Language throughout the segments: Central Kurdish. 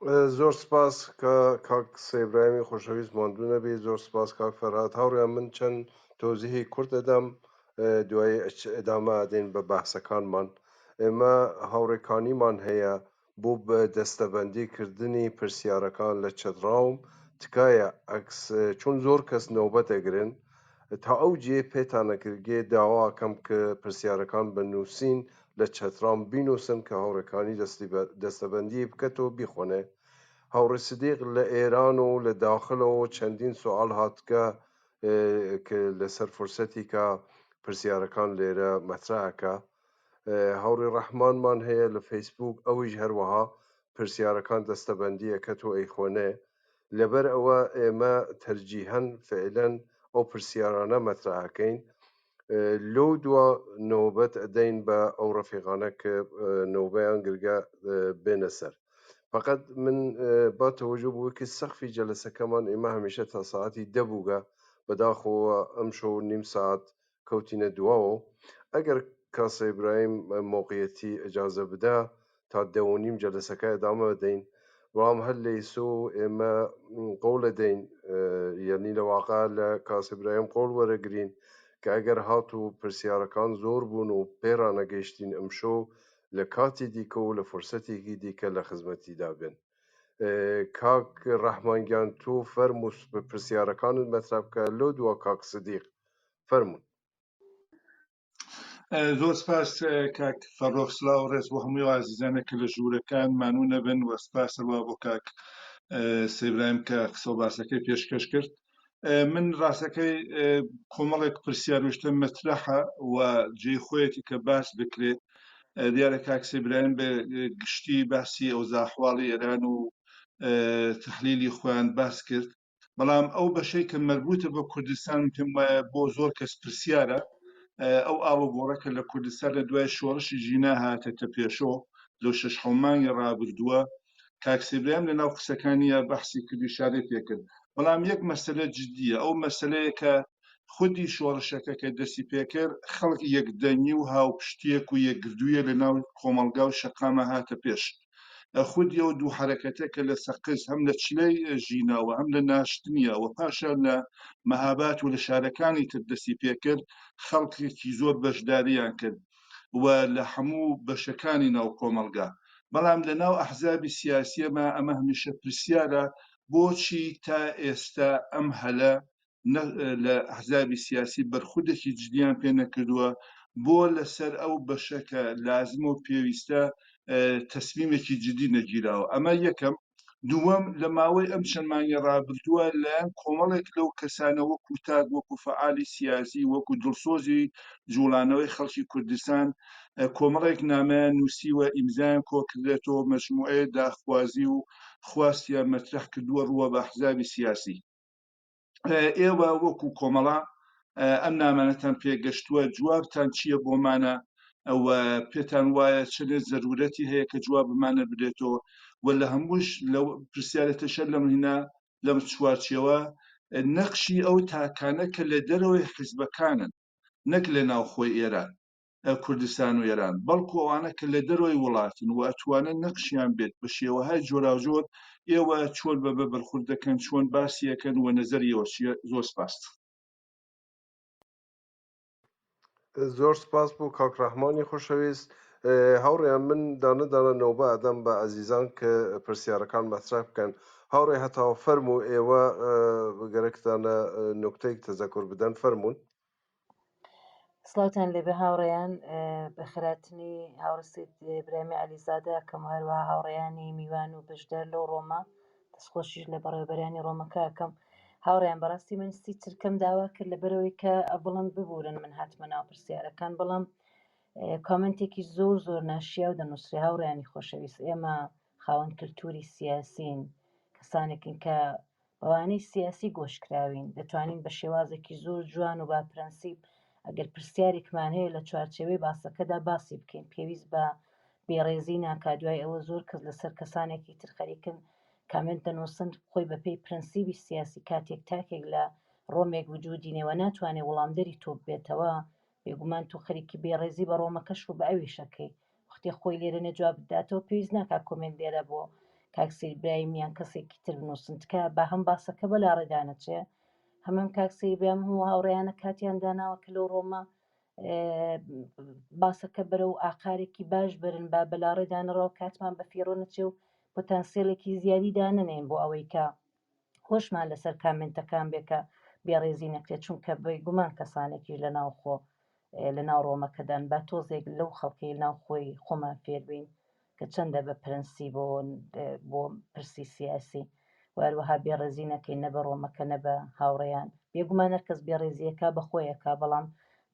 زۆر سپاس کە کاک سەیبراهیمی خۆشەویست ماندوو نەبی. زۆر سپاس کاک فەرهاد. هاوڕێیان من چەند تۆزیهی کورت ئەدەم دوایی ئەدامە ئەدەین بە بەحسەکانمان. ئێمە هاوڕێکانیمان هەیە بۆ دەستەبەندی کردنی پرسیارەکان لە چەتڕاوم تکایە ئەکس چون زۆر کەس نەوبەت ئەگرن تا ئەو جێ پێتان ئەگرگێ داوا ئەکەم کە پرسیارەکان بە نووسین لە چەترام بینووسن کە هاوڕێکانی دەستەبەندیی بکەتەوە بیخوەنێ. هاوڕێ سدیق لە ئێران و لە داخلەوە چەندین سوئال هاتگە کە لەسەر فرسەتی کە پرسیارەکان لێرە مەترح ئەکا. هاوڕێ ڕەحمانمان هەیە لە فەیسبووک ئەویش هەروەها پرسیارەکان دەستەبەندی ئەکەت و ئەیخوەنێ. لەبەر ئەوە ئێمە تەرجیهەن فعلەن ئەو پرسیارانە مەترح ئەکەین. لەو دوا نۆبەت ئەدەین بە ئەو ڕەفیقانە کە نۆبەیان گرگە بێنە سەر. فقط من با تەوەجۆ بووی کە سەقفی جەلەسەکەمان ئێمە هەمیشە تا ساعەتی دە بووگە، بەداخەوە ئەمشەو نیم ساعەت کەوتینە دواوە. ئەگەر کاسە ئیبراهیم مەوقعیەتی ئەجازە بدا تا دە و نیم جەلەسەکە ئەدامە بدەین، بەڵام هەر لەیسۆ ئێمە قەول ئەدەین، یعنی لە واقع لە کاسە ئیبراهیم قەول وەرەگرین کە ئەگەر هاتوو پرسیارەکان زۆر بوون و پێڕانەگەیشتین ئەمشەو لە کاتی دیکە و لە فرسەتێکی دیکە لە خزمەتیدا بێن. کاک ڕەحمان گیان تۆ فەرموو پرسیارەکانت مەترح بکە لەو دوا کاک سدیق فەرموون. زۆر سپاس کاک فەڕۆخ، سلاو و ڕێز بۆ هەموو ئازیزانە کە لە ژوورەکان مانوو نەبن و سپاس هەروە بۆ کاک سەیبرایم کە قسە و باسەکەی پێشکەش کرد. من ڕاستەکەی کۆمەڵێک پرسیار و شتە مەترەحە و جێی خۆیەتی کە باس بکرێت. دیارە کاک سەیبرایم بە گشتی باسی ئەوزا ئەحواڵی ئێران و تەحلیلی خۆیان باس کرد، بەڵام ئەو بەشەی کە مەربوتە بە کوردستان پێم وایە بۆ زۆر کەس پرسیارە، ئەو ئاڵوگۆڕە کە لە کوردستان لە دوای شۆڕشی ژینا هاتەتە پێشۆ لەو شەش حەوت مانگی ڕابردووە، کاک سەیبرایم لە ناو قسەکانیە بەحسی کرد و ئیشارەی پێکرد، بەڵام یەک مەسەلە جدیە، ئەو مەسەلەیە کە خودی شۆڕشەکە کە دەستی پێکرد خەڵک یەکدەنگی و هاوپشتیەک و یەکگردوویە لە ناو کۆمەڵگا و شەقامە هاتە پێش. خودی ئەو دوو حەرەکەتە کە لە سەقز هەم لە چلەی ژینا و هەم لە ناشتنیا و پاشان لە مەهابات و لە شارەکانی تر دەستی پێکرد، خەڵکێکی زۆر بەشداریان کرد و لە هەموو بەشەکانی ناو کۆمەڵگا. بەڵام لە ناو ئەحزابی سیاسیەما ئەمە هەمیشە پرسیارە بۆچی تا ئێستا ئەم هەلە لە ئەحزابی سیاسی بەرخوردێکی جدیان پێ نەکردووە، بۆ لەسەر ئەو بەشە کە لازمە و پێویستە تەسمیمێکی جدی نەگیراوە. ئەمە یەکەم. دووەم، لە ماوەی ئەم چەند مانگی ڕابردووە لایەن کۆمەڵێک لەو کەسانە وەکو تاک، وەکو فەعالی سیاسی، وەکو دڵسۆزی جوڵانەوەی خەڵکی کوردستان کۆمەڵێک نامەیان نووسیوە، ئیمزایان کۆکردێتەوە، مەجموعەیە داخوازی و خواستیان مەترەح کردووە ڕووە بە ئەحزابی سیاسی. ئێوە وەکو کۆمەڵە ئەم نامانەتان پێگەشتووە، جوابتان چییە بۆمانە و پێتان وایە چەندێ زەرورەتی هەیە کە جوابمانە بدرێتەوە؟ و لە هەمووش لە پرسیارە تەشەر لەم هینا لەم چوارچێوە نەقشی ئەو تاکانە کە لە دەرەوەی حیزبەکانن نەک لە ناوخۆی ئێران کوردستان و ئێران، بەڵکو ئەوانە کە لە دەرەوەی وڵاتن و ئەتوانن نەقشیان بێت بە شێوەهای جۆراوجۆر، ئێوە چۆن بە بە بەرخورد دەکەن، چۆن باسی ئەکەن و نەزەری ئێوە چییە؟ زۆر سپاس. زۆر سپاس بۆ کاک ڕەحمانی خۆشەویست. هاوڕێیان من دانە دانە نەوبە ئەدەم بە ئەزیزان کە پرسیارەکان مەترەح بکەن. هاوڕێ هەتاوە فەرموو ئێوە گەرەکتانە نوکتەیەک تەزەکور بدەن فەرموون. سڵاوتان لێبێ هاوڕێیان، بەخێرهاتنی هاوڕێ سید ئیبراهیمی عەلیزادە ئەکەم و هەروەها هاوڕێیانی میوان و بەشدار لەو ڕۆمە، دەستخۆشیش لە بەڕێوەبەرانی ڕۆمەکە ئەکەم. هاوڕێیان بەڕاستی من سی چرکەم داوا کرد لەبەرەوەی کە بڵم ببورن من هاتمە ناو پرسیارەکان، بەڵام کامنتێکی زۆر زۆر ناشیاو دەنووسرێ. هاوڕێیانی خۆشەویست ئێمە خاوەن کللتوری سیاسین، کەسانێکین کە بەوانەی سیاسی گۆشکراوین، دەتوانین بە شێوازێکی زۆر جوان و با پرەنسیپ ئەگەر پرسیارێکمان هەیە لە چوارچێوەی باسەکەدا باسی بکەین، پێویست بە بێڕێزی ناکا. دوای ئەوە زۆر کەس لەسەر کەسانێکی تر خەریکن کامنت دەنووسن، خۆی بەپێی پرەنسیبی سیاسی کاتێک تاکێک لە ڕۆمێک وجودی نێوە ناتوانێت وەڵامدەری تۆ ببێتەوە، بێگومان تۆ خەریکی بێڕێزی بە ڕۆمەکەش و بە ئەویش ئەکەی. وەختی خۆی لێرە نێ جواب بداتەوە پێویست ناکا کۆمێنت لێرە بۆ. کاک سەید برایم یان کەسێکی تر بنووسن تکایە با هەم باسەکە بەلا ڕێدا نەچێ هەمەم کاک سەید برایم هەموو هاوڕێیانە کاتیان داناوە کە لەو ڕۆمە باسەکە بەرەو ئاقارێکی باش برن با بەلاڕێدا نەڕەوە کاتمان بە فیڕۆ نەچێ و پۆتانسیلێکی زیادی دانەنێن بۆ ئەوەی کە هۆشمان لەسەر کامنتەکان بێ کە بێڕێزی نەکرێت چونکە بێگومان کەسانێکیش لە ناوخۆ لە ناو ڕۆمەکەدان با تۆزێک لەو خەڵکەی ناو خۆی خۆمان فێربین کە چەندە بە پرەنسیبەوە بۆ پرسی سیاسی و هەروەها بێڕێزی نەکەین نە بە ڕۆمەکە نە بە هاوڕێیان بێگومان هەرکەس بێڕێزیەکە بە خۆیەکە بەڵام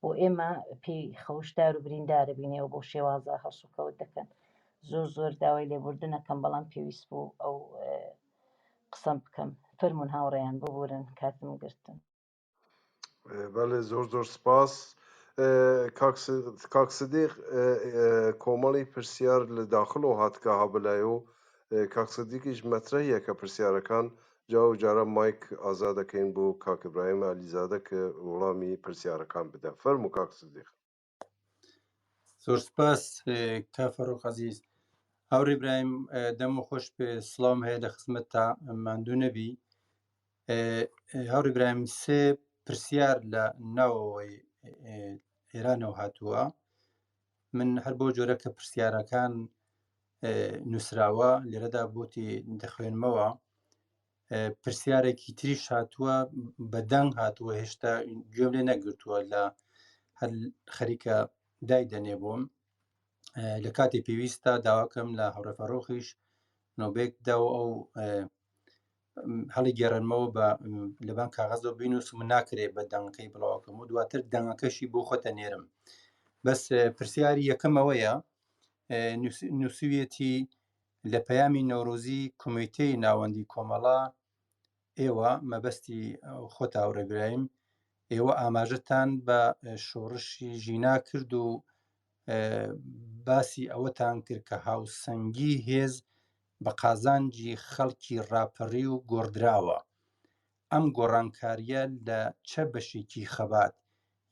بۆ ئێمە پێی خەوشدار و بریندارە بینێەوە بۆ شێوازە هەڵسوکەوت دەکەن زۆر زۆر داوای لێبوردنەکەم بەڵام پێویست بوو ئەو قسەم بکەم فەرمونون هاوڕێیان ببورن کاتم گرتن. بەڵێ زۆر زۆر سپاس کاک سدیق کۆمەڵی پرسیار لە داخلەوە هاتکە ها بلای و کاک سدیقیش مەترەحیە کە پرسیارەکان جا و جارە مایک ئازا دەکەین بۆ کاک ئیبراهیم عەلیزادە کە وڵامی پرسیارەکان بدە فەرموو کاک سدیق. زۆر سپاس کا فەڕۆخ عەزیز هاوڕێ ئیبراهیم دەم و خۆش بێ سڵاوم هەیە لە خزمەت تا ماندوو نەبی هاوڕێ ئیبراهیم سێ پرسیار لە ناوەوەی ئێرانەوە هاتووە من هەر بۆ جۆرە کە پرسیارەکان نووسراوە لێرەدا بۆتی دەخوێنمەوە پرسیارێکی تریش هاتووە بە دەنگ هاتووە هێشتا گوێم لێ نەگرتووە لە هەر خەریکە دای دەنێ بۆم لە کاتی پێویستە داواکەم لە هاوڕێ فەڕۆخیش نۆبێک دا و ئەو هەڵی گێڕنمەوە بە لەبان کاغەزەوە بینوسم و ناکرێ بە دەنگەکەی بڵاوکەم و دواتر دەنگەکەشی بۆ خۆتە نێرم بەس پرسیاری یەکەمەوەیە نووسویەتی لە پەیامی نەورۆزی کۆمیتەی ناوەندی کۆمەڵە ئێوە مەبەستی خۆتە هاوڕێ برایم ئێوە ئاماژەتان بە شۆڕشی ژینا کرد و باسی ئەوەتان کرد کە هاوسەنگی هێز بە قازانجی خەڵکی ڕاپەڕی و گۆڕدراوە ئەم گۆڕانکاریە لە چە بەشێکی خەبات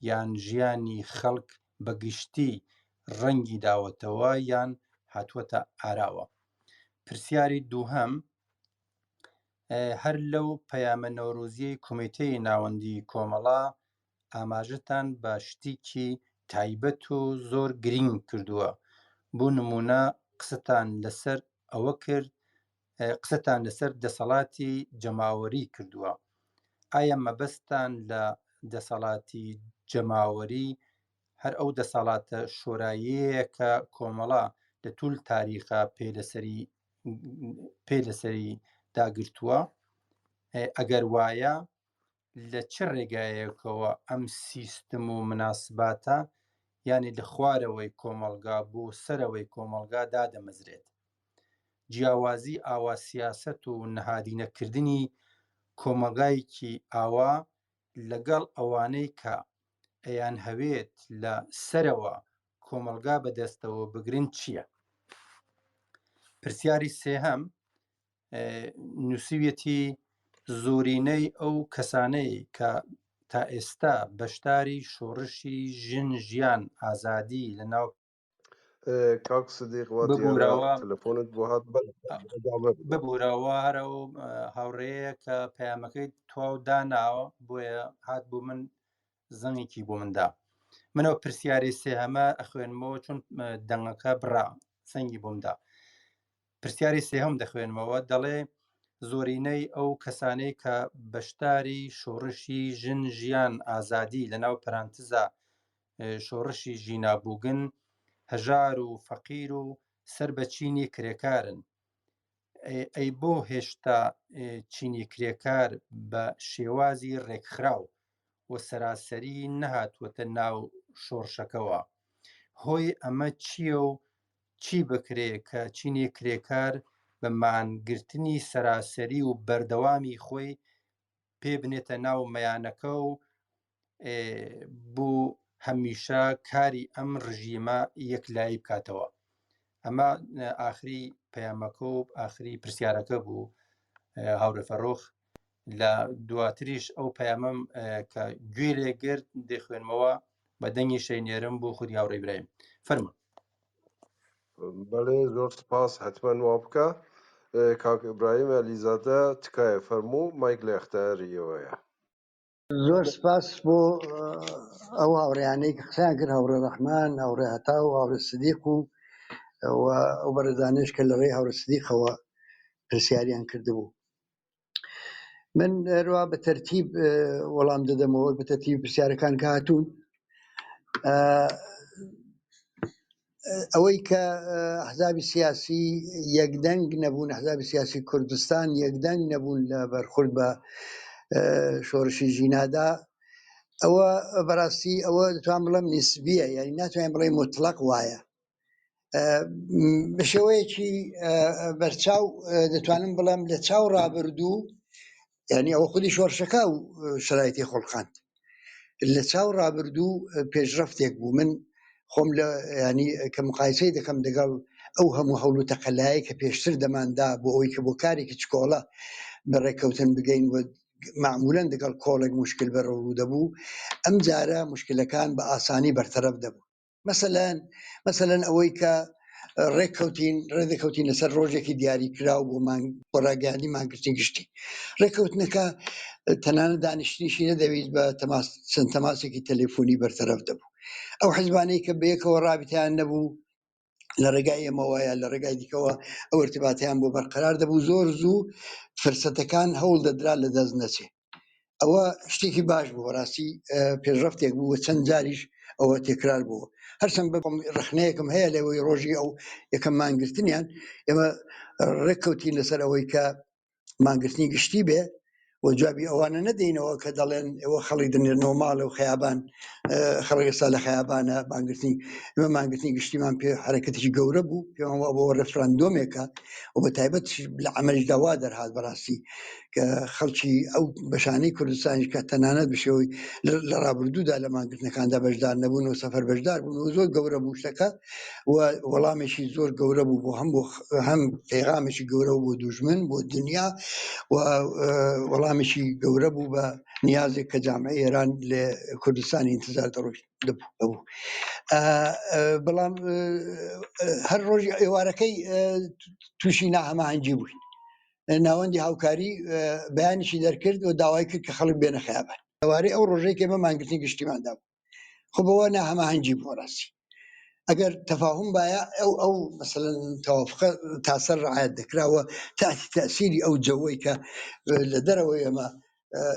یان ژیانی خەڵک بە گشتی ڕەنگی داوەتەوە یان هاتووەتە ئاراوە؟ پرسیاری دووهەم، هەر لەو پەیامە نەورۆزیەی کۆمیتەی ناوەندی کۆمەڵە ئاماژەتان بە شتیکی تایبەت و زۆر گرینگ کردووە، بۆ نموونە قسەتان لەسەر ئەوە کرد قسەتان لەسەر دەسەڵاتی جەماوەری کردووە، ئایا مەبەستتان لە دەسەڵاتی جەماوەری هەر ئەو دەسەڵاتە شۆراییەیە کە کۆمەڵە لە تول تاریخا پێ لەسەری پێ لەسەری داگرتووە؟ ئەگەر وایە لە چ ڕێگایەکەوە ئەم سیستم و مناسباتە یانی لە خوارەوەی کۆمەڵگا بۆ سەرەوەی کۆمەڵگا دادەمەزرێت؟ جیاوازی ئاوا سیاسەت و نەهادینەکردنی کۆمەڵگایەکی ئاوا لەگەڵ ئەوانەی کە ئەیانهەوێت لە سەرەوە کۆمەڵگا بەدەستەوە بگرن چییە؟ پرسیاری سێهەم، نووسیویەتی زۆرینەی ئەو کەسانەی کە تا ئێستا بەشداری شۆڕشی ژن ژیان ئازادی لە ناو کاک سدیق وا دیارە ببورەوە تەلەفۆنت بۆ هات بەڵێ ئەدامە بدە. ببورەوە هەر ئەو هاوڕێیە کە پەیامەکەی تواو داناوە بۆیە هات بۆ من زەنگێکی بۆ من دا منەوە پرسیاری سێهەمە ئەخوێنمەوە چون دەنگەکە بڕا زەنگی بۆم دا پرسیاری سێهەم دەخوێنمەوە دەڵێ زۆرینەی ئەو کەسانەی کە بەشداری شۆڕشی ژن ژیان ئازادی لە ناو پەرانتزا شۆڕشی ژینا بووگن هەژار و فەقیر و سەر بە چینی کرێکارن ئەی بۆ هێشتا چینی کرێکار بە شێوازی ڕێکخراو و سەراسەری نەهاتووەتە ناو شۆڕشەکەوە هۆی ئەمە چییە و چی بکرێ کە چینی کرێکار بە مانگرتنی سەراسەری و بەردەوامی خۆی پێ بنێتە ناو مەیانەکە و بۆ هەمیشە کاری ئەم ڕژیمە یەکلایی بکاتەوە ئەمە ئاخری پەیامەکە و ئاخری پرسیارەکە بوو هاوڕێ فەڕۆخ لە دواتریش ئەو پەیامەم کە گوێ لێ گرت دەخوێنمەوە بە دەنگی شەینێرم بۆ خودی هاوڕێ ئیبراهیم فەرموون. بەڵێ زۆر سپاس حتمما وا بکە. کاک ئیبراهیم عەلیزادە تکایە فەرموو مایک لە ئیختیاری ئێوەیە. زۆر سپاس بۆ ئەو هاوڕێیانەی کە قسەیان کرد، هاوڕێ ڕەحمان، هاوڕێ هەتاو، هاوڕێ سدیق و ئەو بەڕێزانەیش کە لە ڕێی هاوڕێ سدیقەوە پرسیاریان کردبوو. من هەروە بە تەرتیب وەڵام دەدەمەوە، بە تەرتیب پرسیارەکان کە هاتوون. ئەوەی کە ئەحزابی سیاسی یەکدەنگ نەبوون، ئەحزابی سیاسی کوردستان یەکدەنگ نەبوون لە بەرخورد بە شۆڕشی ژینادا، ئەوە بەڕاستی ئەوە دەتوان بڵێم نیسبیە، یعنی ناتوانین بڵێ مطلق وایە. بە شێوەیەکی بەرچاو دەتوانم بڵێم لە چاو ڕابردوو، یعنی ئەوە خودی شۆڕشەکە و شرایطی خۆڵقاند، لە چاو ڕابردوو پێشڕەفتێک بوو. من خۆم لە ینی کە مقایسەی دەکەم دەگەڵ ئەو هەموو هەوڵ و تەقەلایە کە پێشتر دەماندا بۆ ئەوەی کە بۆ کارێکی چکۆڵە بە ڕێککەوتن بگەین و معمولەن دەگەڵ کۆڵێک مشکل بەرەوڕوو دەبوو، ئەم جارە مشکلەکان بە ئاسانی بەرتەرەف دەبوو. مەسەلەن مەسەلەن ئەوەی کە ڕێککەوتین ڕێدەکەوتین لەسەر ڕۆژێکی دیاریکراو بۆ مانگ بۆ ڕاگەیاندنی مانگرتنی گشتی، ڕێککەوتنەکە تەنانەت دانیشتنیشی نەدەویست، بە تەماس چەند تەماسێکی تەلەفۆنی بەرتەرەف دەبوو. ئەو حزبانەی کە بەیەکەوە ڕابتیان نەبوو لە ڕێگای ئێمەوە یا لە ڕێگای دیکەوە ئەو ارتباتیان بۆ بەرقەرار دەبوو، زۆر زوو فرسەتەکان هەوڵ دەدرا لە دەست نەچێ. ئەوە شتێکی باش بوو بەڕاستی، پێشڕەفتێک بوو و چەند جاریش ئەوە تێکرار بوو. هەرچەند بەم ڕەخنەیەکم هەیە لەوەی ڕۆژی ئەو یەکەم مانگرتنیان ئێمە ڕێککەوتین لەسەر ئەوەی کە مانگرتنی گشتی بێ و جوابی ئەوانە نەدەینەوە کە دەڵێن ئێوە خەڵک دەنێرنەوە ماڵە و خەیابان، خەڵک ئێستا لە خەیابانە. مانگرتنی ئێمە مانگرتنی گشتیمان پێ حرەکەتێکی گەورە بوو، پێمان وا بۆ ڕێفراندۆمێکە و بە تایبەت لە عەمەلیشدا وا دەرهات بەڕاستی کە خەڵکی ئەو بەشانەی کوردستانیش کە تەنانەت بشێوەی لە ڕابردوودا لە مانگرتنەکاندا بەشدار نەبوون و سەفەر بەشدار بوون و زۆر گەورە بوو شتەکە و وەڵامێکی زۆر گەورە بوو بۆ هەم بۆ هەم پەیغامێکی گەورە بۆ دوژمن بۆ دنیا و وەڵامێکی گەورە بوو بە نیازێک کە جامعەی ئێران لە کوردستانی انتظار دەڕۆیشت دەبوو. بەڵام هەر ڕۆژی ئێوارەکەی تووشی ناهەماهەنگی بووین. ناوەندی هاوکاری بەیانیشی دەرکرد و داوای کرد کە خەڵک بێنە خەیابان. ئێوارەی ئەو ڕۆژەی کە ئێمە مانگرتنی گشتیمان دابوو، خۆ بەوە ناهەماهەنگی بوو ڕاستی. ئەگەر تەفاهم باە ئەو ئەو مەسەلەن تەوافقە تا سەر ڕعایەت دەکراوە تاتی تەسیری ئەو جەوەی کە لە دەرەوەی ئێمە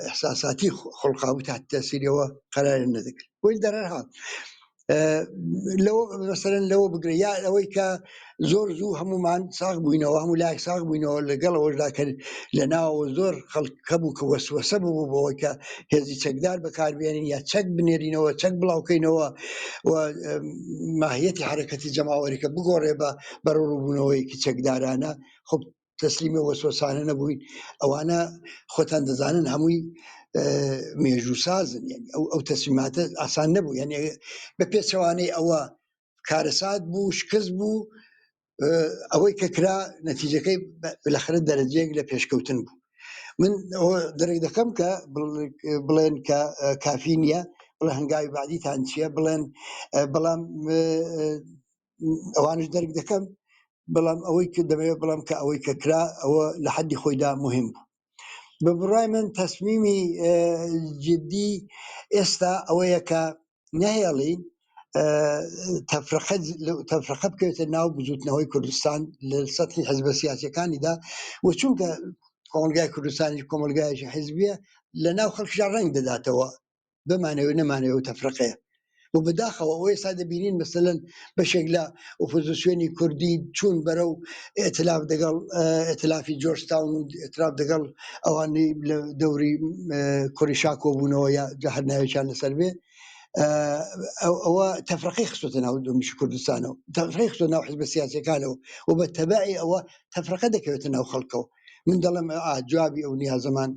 ئیحساساتی خڵقاو تحت تەسیریەوە قەراریان نەدەکرد. بۆی دەرهات لەوە مەسەلەن لەوە بگرە یا ئەوەی کە زۆر زوو هەمومان ساغ بووینەوە، هەموو لایەک ساغ بووینەوە، لەگەڵ ئەوەشدا کە لە ناوەوە زۆر خەڵک هەبوو کە وەسوەسە بوو بەوەی کە هێزی چەکدار بەکاربێنین یا چەک بنێرینەوە، چەک بڵاوکەینەوە و ماهیەتی حرەکەتی جەماوەریکە بگۆڕێ بە بەرەوڕووبوونەوەیەکی چەکدارانە. خب تەسلیمی وەسوەسانە نەبووین. ئەوانە خۆتان دەزانن هەمووی مێژووسازن، یعنی ئەو تەسلیماتە ئاسان نەبوو، یعنی بە پێچەوانەی ئەوە کارەسات بوو، شکست بوو. ئەوەی کە کرا نەتیجەکەی بالاخرە دەرەجەیەک لە پێشکەوتن بوو. من ئەوە دەرک دەکەم کە بڵێن کە کافی نییە، بڵێ هەنگاوی بعدیتان چییە، بڵێن بەڵام ئەوانش دەرک دەکەم، بەڵام ئەوەی کە دەمەوێت بڵام کە ئەوەی کە کرا ئەوە لە حەدی خۆیدا مهم بوو. بە بڕای من تەسمیمی جدی ئێستا ئەوەیە کە نەهێڵین تەفرەقە بکەوێتە ناو بزوتنەوەی کوردستان لە سەطحی حزبە سیاسیەکانیدا، و چونکە کۆمەڵگای کوردستانی کۆمەڵگایەکی حزبیە لە ناو خەڵکیشا ڕەنگ دەداتەوە، بمانەوێ نەمانەوێ و تەفرەقەیە. و بەداخەوە ئەوە ئێستا دەبینین مەسەلەن بەشێک لە ئۆپۆزیسیۆنی کوردی چوون بەرەو ئیتلاف دەگەڵ ئیتلافی جۆرج تاون و ئیتلاف دەگەڵ ئەوانەی لە دەوری کوڕی شا کۆبوونەوە یا هەر ناوێکیان لەسەر بێ، ئەوە تەفرەقەی خستۆتە ناو دۆمیشی کوردستانەوە، تەفرەقەی خستۆتە ناو حزبە سیاسیەکانەوە و بە تەبعی ئەوە تەفرەقە دەکەوێتە ناو خەڵکەوە. من دەڵێم جوابی ئەو نیازەمان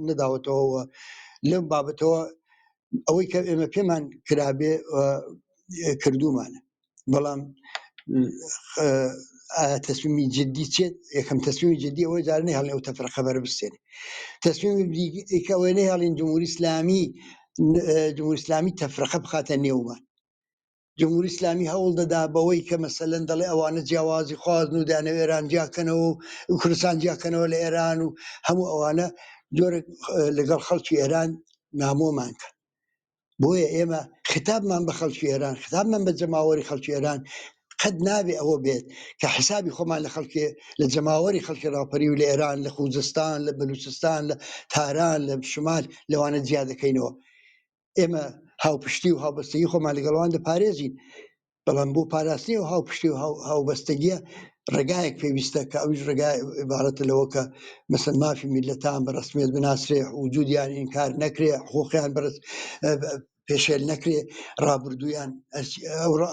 نەداوەتەوە لەم بابەتەوە. ئەوەی کە ئێمە پێمان کرابێ کردومانە، بەڵام ئایا تەسمیمی جدی چێت؟ یەکەم تەسمیمی جدی ئەوەی جار نەهێڵین ئەو تەفرەقە بەربستێنێ. تەسمیمی دیکە ئەوەی نەهێڵین جمهوری ئیسلامی تەفرەقە بخاتە نێومان. جمهوری ئیسلامی هەوڵ دەدا بەوەی کە مەسەلەن دەڵێ ئەوانە جیاوازی خوازن و دەیانەوێ ئێران جیاکەنەوە و کوردستان جیاکەنەوە لە ئێران و هەموو ئەوانە جۆرێک لەگەڵ خەڵکی ئێران نامۆمان کە بۆیە ئێمە خیتابمان بە خەڵکی ئێران، خیتابمان بە جەماوەری خەڵکی ئێران قەت نابێ ئەوە بێت کە حیسابی خۆمان لە خەڵکی لە جەماوەری خەڵکی ڕاپەری و لە ئێران لە خوزستان لە بەلوچستان لە تاران لە شمال لەوانە جیا دەکەینەوە. ئێمە هاوپشتی و هاوبەستگی خۆمان لەگەڵوان دەپارێزین، بەڵام بۆ پاراستنی ئەو هاوپشتی و هاوبەستگیە ڕێگایەک پێویستە کە ئەویش ڕێگای عیبارەتە لەوە کە مەسەن مافی میللەتان بە ڕەسمیەت بناسرێ، وجودیان ئینکار نەکرێ، حقوقیان بەرز پێشێل نەکرێ، ڕابردوویان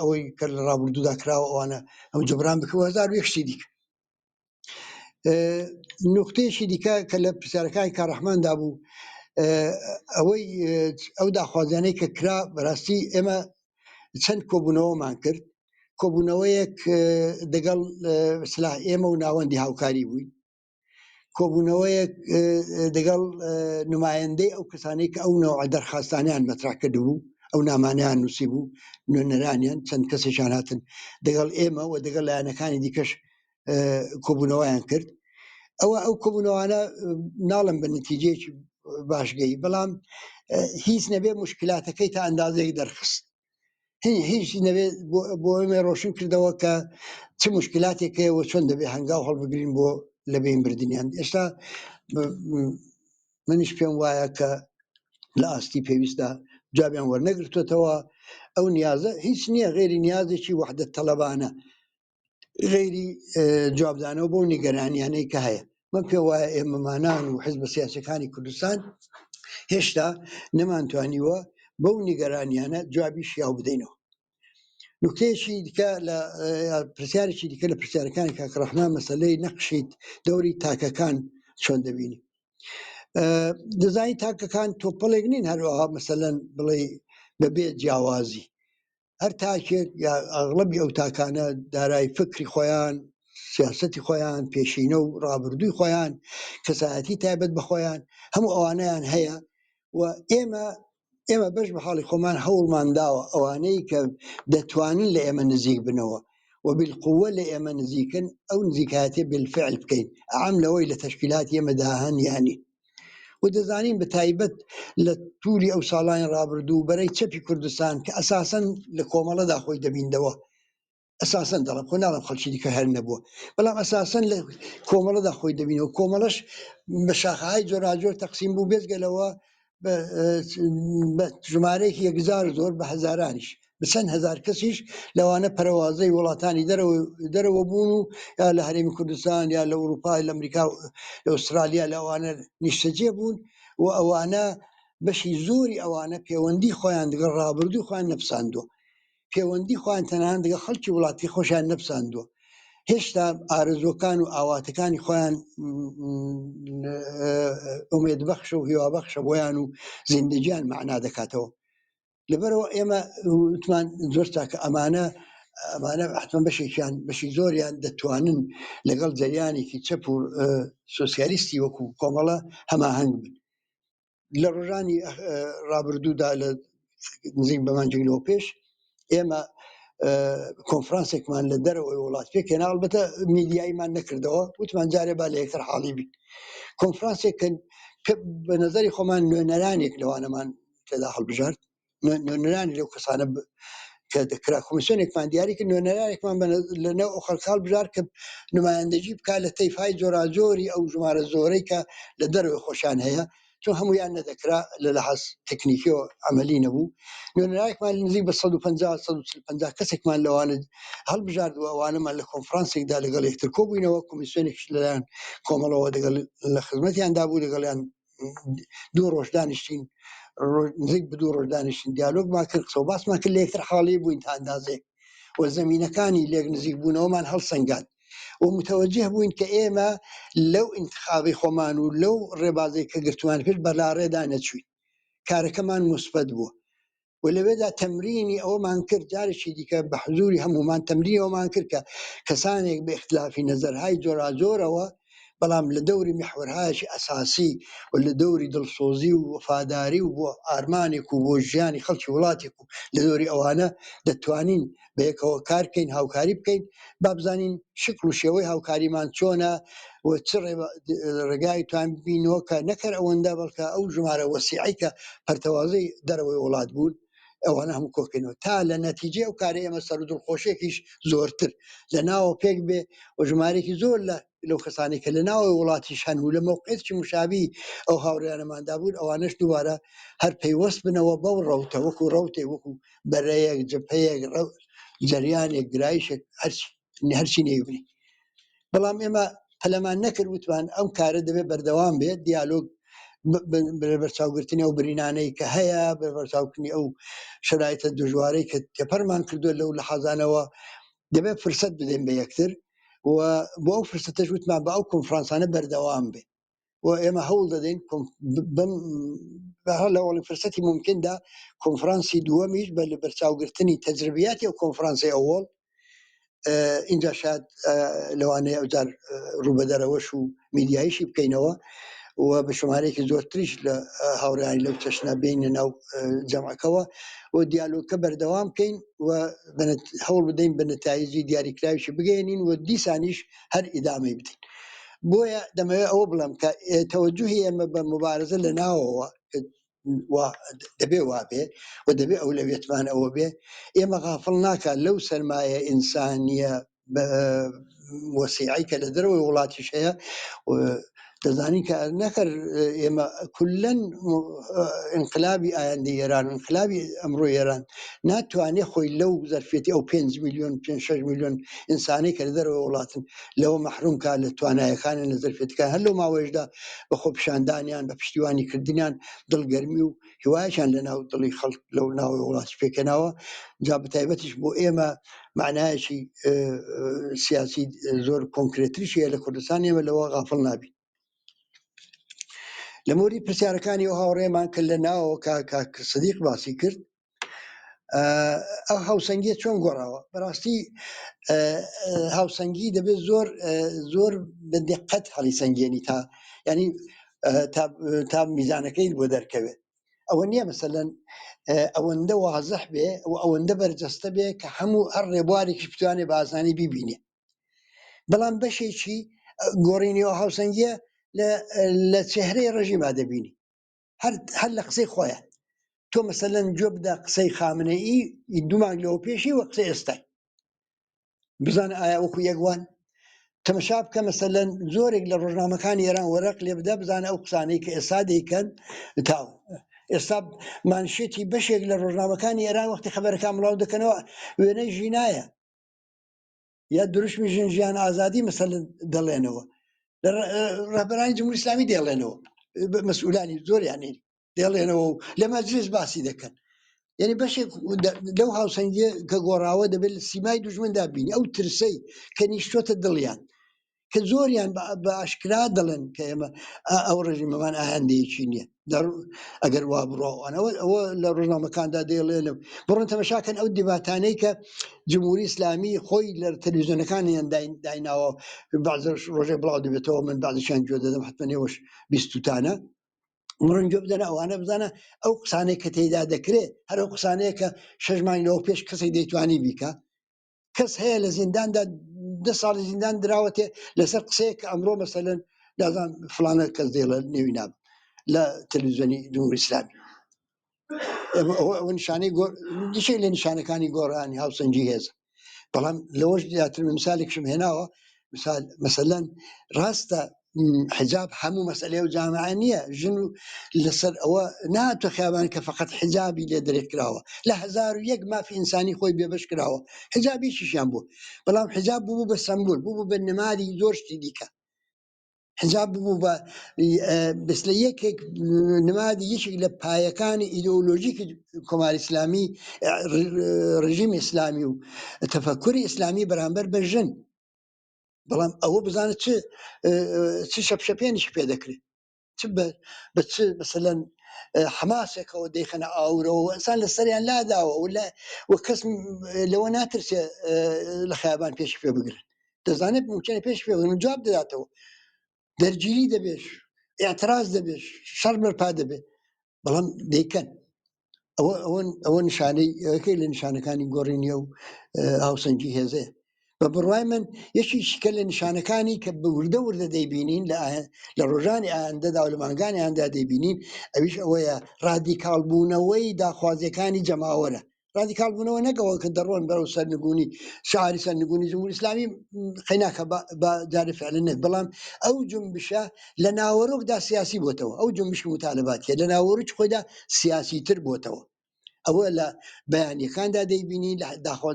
ئەوەی کە لە ڕابردوودا کراوە ئەوانە ئەو جبران بکە و هەزار و یەک شتی دیکە. نوختەیەکی دیکە کە لە پرسیارەکانی کاڕەحماندا بوو ئەوەی ئەو داخوازیانەی کە کرا بەڕاستی ئێمە چەند کۆبوونەوەمان کرد کۆبوونەوەیەک دەگەڵ سلاح ئێمە و ناوەندی هاوکاری بووین کۆبوونەوەیەک دەگەڵ نمایندەی ئەو کەسانەی کە ئەو نەوە دەرخواستانیان مەترح کردبوو ئەو نامانیان نووسی بوو نوێنەرانیان چەند کەسێکیان هاتن دەگەڵ ئێمە و دەگەڵ لایەنەکانی دیکەش کۆبوونەوەیان کرد ئەوە ئەو کۆبوونەوانە ناڵم بە نەتیجەیەکی باشگەی بەڵام هیچ نەبێ مشکلاتەکەی تا ئەندازەیەک دەرخست هیچ نەبێ بۆ ئێمە ڕۆشن کردەوە کە چ مشکلاتێک هەیە و چۆن دەبێ هەنگاو هەڵبگرین بۆ لەبین بردنیان. ئێستا منیش پێم وایە کە لە ئاستی پێویستدا جوابیان وەرنەگرتوێتەوە. ئەو نیازە هیچ نییە غێری نیازێکی وەحدەت تەلەبانە، غەیری جوابدانەوە بۆ نیگەرانیانەی کە هەیە. من پێ وایە ئێمەمانان و حزبە سیاسەکانی کوردستان هێشتا نەمانتوانیوە بەو نیگەرانیانە جوابی شیاو بدەینەوە. نکتەیەکی دیکە لە پرسیارێکی دیکە لە پرسیارەکانی کاک ڕەحمان مەسەلەی نەقشی دەوری تاکەکان چۆن دەبینی؟ دەزانی تاکەکان تۆپەڵێک نین هەروەها مەسەلەن بڵێ بەبێ جیاوازی هەر تاکێک یا ئەغڵەبی ئەو تاکانە دارای فکری خۆیان، سیاسەتی خۆیان، پێشینە و ڕابردووی خۆیان، کەسایەتی تایبەت بە خۆیان، هەموو ئەوانەیان هەیە و ئێمە ئێمە بەش بە حاڵی خۆمان هەوڵمان داوە ئەوانەی کە دەتوانن لە ئێمە نزیک بنەوە و بالقوە لە ئێمە نزیکن ئەو نزیکایەتیە بالفعل بکەین، ئەعەم لەوەی لە تەشکیلاتی ئێمەدا هەن یان نین. و دەزانین بە تایبەت لە توولی ئەو ساڵانی ڕابردوو بەرەی چەپی کوردستان کە ئەساسەن لە کۆمەڵەدا خۆی دەبیندەوە، ئەساسەن دەڵێم خۆ ناڵێم خەڵکی دیکە هەر نەبووە، بەڵام ئەساسەن لە کۆمەڵەدا خۆی دەبینەوە، کۆمەڵەش بە شاخەهای جۆراجۆر تەقسیم بوو، بێجگە لەوە بە ژمارەیەکی یەکجار زۆر بە هەزارانیش بە چەند هەزار کەسیش لەوانە پەرەوازەی وڵاتانی دەرەوە بوون و یا لە هەرێمی کوردستان یا لە ئەوروپا لە ئەمریکا و لە ئوسترالیا لەوانە نیشتەجێ بوون و ئەوانە بەشی زۆری ئەوانە پەیوەندی خۆیان لەگەڵ ڕابردووی خۆیان نەپساندووە، پەیوەندی خۆیان تەنانەت لەگەڵ خەڵکی وڵاتی خۆشیان نەپساندووە، هێشتا ئارەزووەکان و ئاواتەکانی خۆیان ئومێدبەخشە و هیوابەخشە بۆیان و زیندەگیان مەعنا دەکاتەوە. لەبەرەوە ئێمە وتمان زۆر چاکە ئەمانە ئەمانە حتمما بەشێکیان بەشی زۆریان دەتوانن لەگەڵ جەریانێکی چەپ و سۆسیالیستی وەکو کۆمەڵە هەماهەنگ بن. لە ڕۆژانی ڕابردوودا لە نزیک بە مانگێک لەوە پێش ئێمە کۆنفرانسێکمان لە دەرەوەی وڵات پێکهێنا، ئەڵبەتە میدیاییمان نەکردەوە، وتمان جارێ با لە یەکتر حاڵی بین. کۆنفرانسێک کە بە نەزەری خۆمان نوێنەرانێک لەوانەمان تێدا هەڵبژارد، نوێنەرانی لەو کەسانە کە دەکرا کۆمیسیۆنێکمان دیاری کرد، نوێنەرانێکمان لە نێو ئەو خەڵکە هەڵبژارد کە نمایندەگی بکات لە تەیفای جۆراجۆری ئەو ژمارە زۆرەی کە لە دەرەوەی خۆشیان هەیە، چون هەمویان نەدەکرا لە لەحاز تەکنیکیەوە عەمەلی نەبوو. نوێنەرانێکمان نزیک بە 150 140 کەسێکمان لەوانە هەڵبژارد و ئەوانەمان لە کۆنفرانسێکدا لەگەڵ یەکتر کۆبووینەوە. کۆمیسیۆنێکیش لەلایەن کۆمەڵەوە لەگەڵ لە خزمەتیاندا بوو، لەگەڵیان دوو ڕۆژ دانیشتین، نزیک بە دوو ڕۆژ دانیشتین، دیالۆگمان کرد، قسە و باسمان کرد، لە یەکتر حاڵی بووین تا ئەندازەیەک و زەمینەکانی لێک نزیک بوونەوەمان هەڵسەنگاند و متوجه بووین کە ئێمە لەو ئینتخابی خۆمان و لەو ڕێبازەی کە گرتومان پێش بەلاڕێدا نەچووین، کارەکەمان موسبەت بووە و لەوێدا تەمرینی ئەوەمان کرد. جارێکی دیکە بە حزوری هەمومان تەمرینی ئەوەمان کرد کە کەسانێک بە ئیختلافی نەزەرهای جۆراجۆرەوە بەڵام لە دەوری میحوەرهایەکی ئەساسی و لە دەوری دڵسۆزی و وەفاداری و بۆ ئارمانێک و بۆ ژیانی خەڵکی وڵاتێک و لە دەوری ئەوانە دەتوانین بەیەکەوە کار بکەین هاوکاری بکەین با بزانین شکل و شێوەی هاوکاریمان چۆنە و چ ڕێگای توان بینەوە کە نەکەر ئەوەندە بەڵکە ئەو ژمارە وەسیعی کە پەرتەوازەی دەرەوەی وڵات بوون ئەوانە هەموو کۆکەینەوە تا لە نەتیجەی ئەو کارەی ئێمە سەر و دڵخۆشیەکیش زۆرتر لە ناوە پێک بێ و ژمارێکی زۆر لە لەو کەسانی کە لە ناوەوەی وڵاتیش هەن و لە مەوقعێکی مشابی ئەو هاوڕێیانەماندا بوون ئەوانەش دووبارە هەر پەیوەست بنەوە بەو ڕەوتە وەکو ڕەوتێ وەکو بەرەیەک جبهەیەک ڕەو جەریانێک گرایشێک هەرچی هەرچی نەیبنی بەڵام ئێمە پەلەمان نەکرد وتمان ئەم کارە دەبێت بەردەوام بێت دیالۆگ بەرچاوگرتنی ئەو برینانەی کە هەیە بە بەرچاوکردنی ئەو شرایطە دژوارەی کە تێپەرمان کردووە لەو لە حەزانەوە دەبێت فرسەت بدەین بە یەکتر و بۆ ئەو فرسەتەش وتمان بە ئەو کۆنفرانسانە بەردەوام بێ و ئێمە هەوڵ دەدەین لە ئەوەڵی فرسەتی ممکندا کۆنفرانسی دووەمیش بە لەبەرچاوگرتنی تەجربیاتی ئەو کۆنفرانسی ئەوەڵ اینجا شاید لەوانەیە ئەوجار ڕووبەدەرەوەش و میدیاییشی بکەینەوە و بە شمارەیەکی زۆرتریش لە هاوڕیانی لەو چەشنە بینە ناو جەمعەکەوە و دیالۆگکە بەردەوام بکەین و هەوڵ بدەین بە نەتایجی دیاریکراویشی بگەێنین و دیسانیش هەر ئیدامەی بدەین بۆیە دەمەوێت ئەوە بڵێم کە تەوەجوهی ئێمە بە مبارزە لە ناوەوە دەبێ وابێ و دەبێ ئەولەویەتمان ئەوە بێ ئێمە غافڵ ناکات لەو سەرمایە ئینسانیە وەسیعی کە لە دەرەوەی وڵاتیش هەیە دەزانین کە نەکەر ئێمە کولەن انقلابی ئایندەی ئێران انقلابی ئەمڕۆ ئێران ناتوانێت خۆی لەو زەرفێتی ئەو 5 میلیۆن 5 6 میلیۆن ئینسانی کە لە دەرەوە وڵاتن لەوە مەحروم کا لە توانایەکانیان لە زەرفێتەکان هەر لەو ماوەیشدا بە خۆپیشاندانیان بە پشتیوانی کردنیان دڵگەرمی و هیوایەکیان لە ناو دڵی خەڵک لەو ناوەی وڵاتی پێکەناوە جا بەتایبەتیش بۆ ئێمە معنایەکی سیاسی زۆر کۆنکرێتریش هەیە لە کوردستان ئێمە لەوە غافڵ نابین لە مۆری پرسیارەکانی ئەو هاوڕێمان کە لە ناوەوە کاک سدیق باسی کرد ئەو هاوسەنگیە چۆن گۆڕاوە بەڕاستی هاوسەنگی دەبێت زۆر زۆر بە دقەت هەڵی سەنگێنی تا ینی تا میزانەکەی بۆ دەرکەوێت ئەوە نییە مەسەلەن ئەوەندە وازح بێ و ئەوەندە بەرجەستە بێ کە هەموو هەر ڕێبوارێکی بتوانێ بازانی بیبینێ بەڵام بەشێکی گۆڕینی ئەو هاوسەنگیە لە چهرەی ڕژیما دەبینی هەر هەر لە قسەی خۆیان تۆ مەسەلەن گوێ بدە قسەی خامنەئی دوو مانگ لەوە پێشی و قسەی ئێستای بزانە ئایا وەکو یەکوان تەمەشا بکە مەسەلەن زۆرێک لە ڕۆژنامەکانی ئێران وەرەق لێ بدە بزانە ئەو قسانەی کە ئێستا دەیکەن تاو ئێستا مانشێتی بەشێک لە ڕۆژنامەکانی ئێران وەختی خەبەرەکان بڵاو دەکەنەوە وێنەی ژینایە یا دروشمی ژن ژیان ئازادی مەسەلەن دەڵێنەوە ڕەهبەرانی جمهوری ئیسلامی دەڵێنەوە مەسئولانی زۆریانی دەڵێنەوە و لە مەجلیس باسی دەکەن یعنی بەشێک لەو هاوسەنگیە کە گۆڕاوە دەبێت لە سیمای دوژمندا بینی ئەو ترسەی کە نیشتۆتە دڵیان کە زۆریان بە ئاشکرا دەڵێن کە ئێمە ئەو ڕژیمەمان ئایندەیەکی نییە ئەگەر وا بڕۆوانەوە ئەوە لە ڕۆژنامەکاندا دەیڵێن بڕۆن تەمەشاکەن ئەو دیباتانەی کە جمهوری ئیسلامی خۆی لە تەلویزیۆنەکانیان دایناوە بەعزە ڕۆژێک بڵاو دەبێتەوە من بەعزیشیان گوێ دەدەم حتمما ئێوەش بیستوتانە بڕۆن گوێ بدەنە ئەوانە بزانە ئەو قسانەی کە تێیدا دەکرێت هەر ئەو قسانەیە کە شەش مانگ لەوە پێش کەسێک دەیتوانی بیکە کەس هەیە لە زینداندا دە ساڵی زیندان دراوەتێ لەسەر قسەیە کە ئەمڕۆ مەسەلەن دازان فلانە کەس دێڵە نێوی ناب لە تەلویزیۆنی جمهوری ئیسلامی ئەوە نیشانەی یەکێک لە نیشانەکانی گۆڕانی هاوسەنگی هێزە بەڵام لەوەش زیاتر مثالێکشم هێناوە مثال مەسەلەن ڕاستە حجاب هەموو مەسئلەیە و جامعە نییە ژن و لەسەر ئەوە ناتۆ خیابان کە فقط حجابی لێ درێک کراوە لە 1001 مافی ئینسانی خۆی بێبەش کراوە حجابیشیان بوو بەڵام حجاب بوو بە سەمبول بوو بە نمادی زۆر شتی دیکە حجاب بوو بە بس لە یەکێک نمادی یەکێک لە پایەکانی ئیدۆلۆژیکی کۆماری ئیسلامی ڕژیم ئیسلامی و تەفەکوری ئیسلامی بەرامبەر بە ژن بەڵام ئەوە بزانە چ چ شەپشەپێنیش پێ دەکرێت چ بە چ مەسەلەن حەماسێکەوە دەیخەنە ئاورەوە ئەسان لە سەریان لاداوە و لە و کەس لەوە ناترسێ لە خیابان پێشی پێ بگرن دەزانێت ممکنە پێش پێ بگرن جواب دەداتەوە. دەرگیری دەبێت، ئیعتراز دەبێت، شەڕ بەرپا دەبێت، بەڵام دەیکەن. ئەوە ئەوە ئەوە نیشانەی یەکێک لە نیشانەکانی گۆڕینی ئەو هاوسەنگی هێزەیە. بە بڕوای من یەکێکیکە لە نیشانەکانی کە بە وردە وردە دەیبینین لە ڕۆژانی ئایندەدا و لە مانگانی ئایندەدا دەیبینین، ئەویش ئەوەیە ڕادیکاڵ بوونەوەی داخوازیەکانی جەماوەرە. ڕادیکاڵ بوونەوە نەک ئەوە کە دەڕۆن بەرەو سەرنگونی شعاری سەرنگونی جمهوری ئیسلامی قەیناکە بە جارێ فعلە نەک، بەڵام ئەو جنبشە لە ناوەرۆکدا سیاسی بۆتەوە، ئەو جنبشی مطالباتیە لە ناوەرۆکی خۆیدا سیاسی تر بۆتەوە. ئەوە لە بەیانیەکاندا دەیبینی،